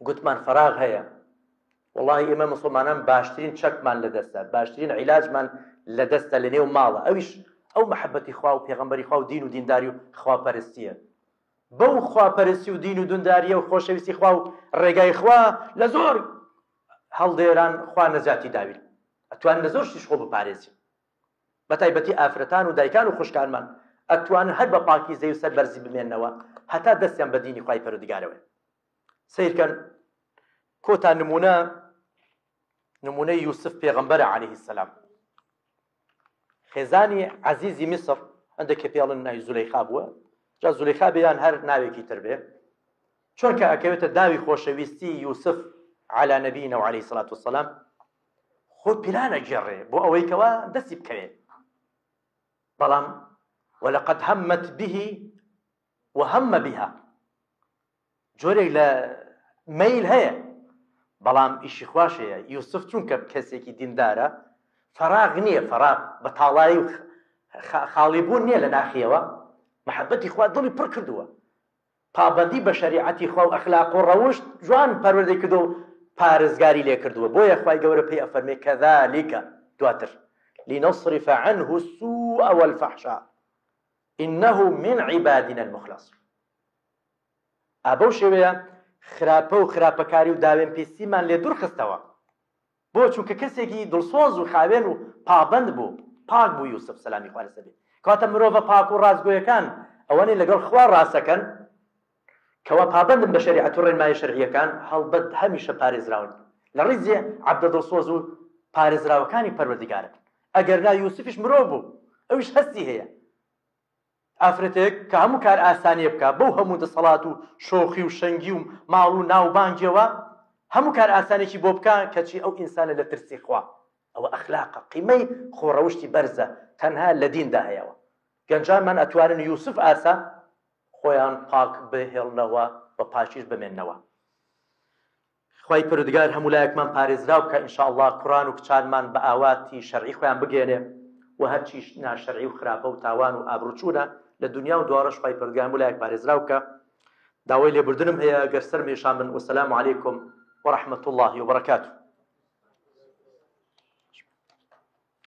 گوتمان فەراغ هەیە وەڵاهی ئێمە موسڵمانان باشترین چەکمان لەدەستە باشترین عیلاجمان لەدەستە لە نێو ماڵە ئەویش ئەو مەحەبەتی خوا و پێغەمبەری خوا و دین و دینداری و خواپەرستیە بەو خواپەرستی و دین و دونداریە و خۆشەویستی خوا و ڕێگای خوا لە زۆر هەڵدێران خوا نەجاتی داوین ئەتوان لە زۆر شتیش خۆ بپارێزین بەتایبەتی ئافرەتان و دایکان و خوشکانمان ئەتوانن هەر بە پاکیزەی و سەربەرزی بمێنەوە هەتا دەستیان بە دینی خوای پەروەردگارەوەیە. سەیرکەن کۆتا نمونە نمونەی یوسف پێغەمبەرە عەلەیه السلام خێزانی عەزیزی میسر هەندێک کە پێڵن ناوی زولەیخا بووە جا زولەیخا بێ یان هەر ناوێکی تر بێ چۆن کە ئەکەوێتە داوی خۆشەویستی یوسف علی نبینا و علیه الصلاة والسلام خۆ پیلان ئەگێڕێ بۆ ئەوەی کەوا دەستی بکەوێت بەڵام ولقد همت به وهم بها جۆرێک لە مەیل هەیە بەڵام ئیشی خواش هەیە یوسف چونکە کەسێکی دیندارە فەراغ نییە فەراغ بە تاڵایی و خاڵی بوون نییە لە ناخیەوە محەبەتی خوا دڵی پڕ کردووە پابەندی بە شەریعەتی خوا و ئەخلاق و ڕەوشت جوان پەروەردەی کردووە و پارێزگاری لێ کردووە بۆیە خوای گەورە پێی ئەفەرمێ کذلک دواتر لنصرف عنه السوء والفحشاء انه من عبادنا المخلصین ئا بەو شێوەیە خراپە و خراپەکاری و داوێن پیسیمان لێ دوور خستەوە بۆ چونکە کەسێکی دڵسۆز و خاوێن و پابەند بوو پاک بوو یوسف سەلامی خوا لەسەر بێت کەواتە مرۆڤە پاک و ڕاستگۆیەکان ئەوانەی لەگەڵ خوا ڕاستەکەن کەوا پابەندن بە شەریعەت و ڕێنمایە شەرعیەکان هەڵبەت هەمیشە پارێزراون. لە ڕیزی عەبدە دڵسۆز و پارێزراوەکانی پەروەردگارن. ئەگەر نا یوسفیش مرۆڤ بوو، ئەویش هەستی هەیە. ئافرەتێک کە هەموو کار ئاسانیە بکا بەو هەموو دەسەڵات و شۆخی و شەنگی و ماڵ و ناو بانگیەوە هەموو کار ئاسانێکی بۆ بکا کەچی ئەو ئینسانە لە ترسی خوا ئەوە ئەخلاقە قیمەی خۆ ڕەوشتی بەرزە تەنها لە دیندا هەیەوە گەنجانمان ئەتوانن یوسف ئاسا خۆیان پاک بهێڵنەوە و پاکیش بمێننەوە. خوای پەرودگار هەموو لایەکمان پارێزراو بکا ان شاء اللە کوڕان و کچانمان بە ئاواتی شەرعی خۆیان بگەیەنێ و هەرچیش ناشەرعی و خراپە و تاوان و ئابڕوچوونە لە دونیا و دواڕۆژ خوای پەرودگار هەموو لایەک پارێزراو بکا داوای لێبوردنم هەیە گەر سەرم ئێشاندن وسلام علیکم ورحمة اللە وبرکاته.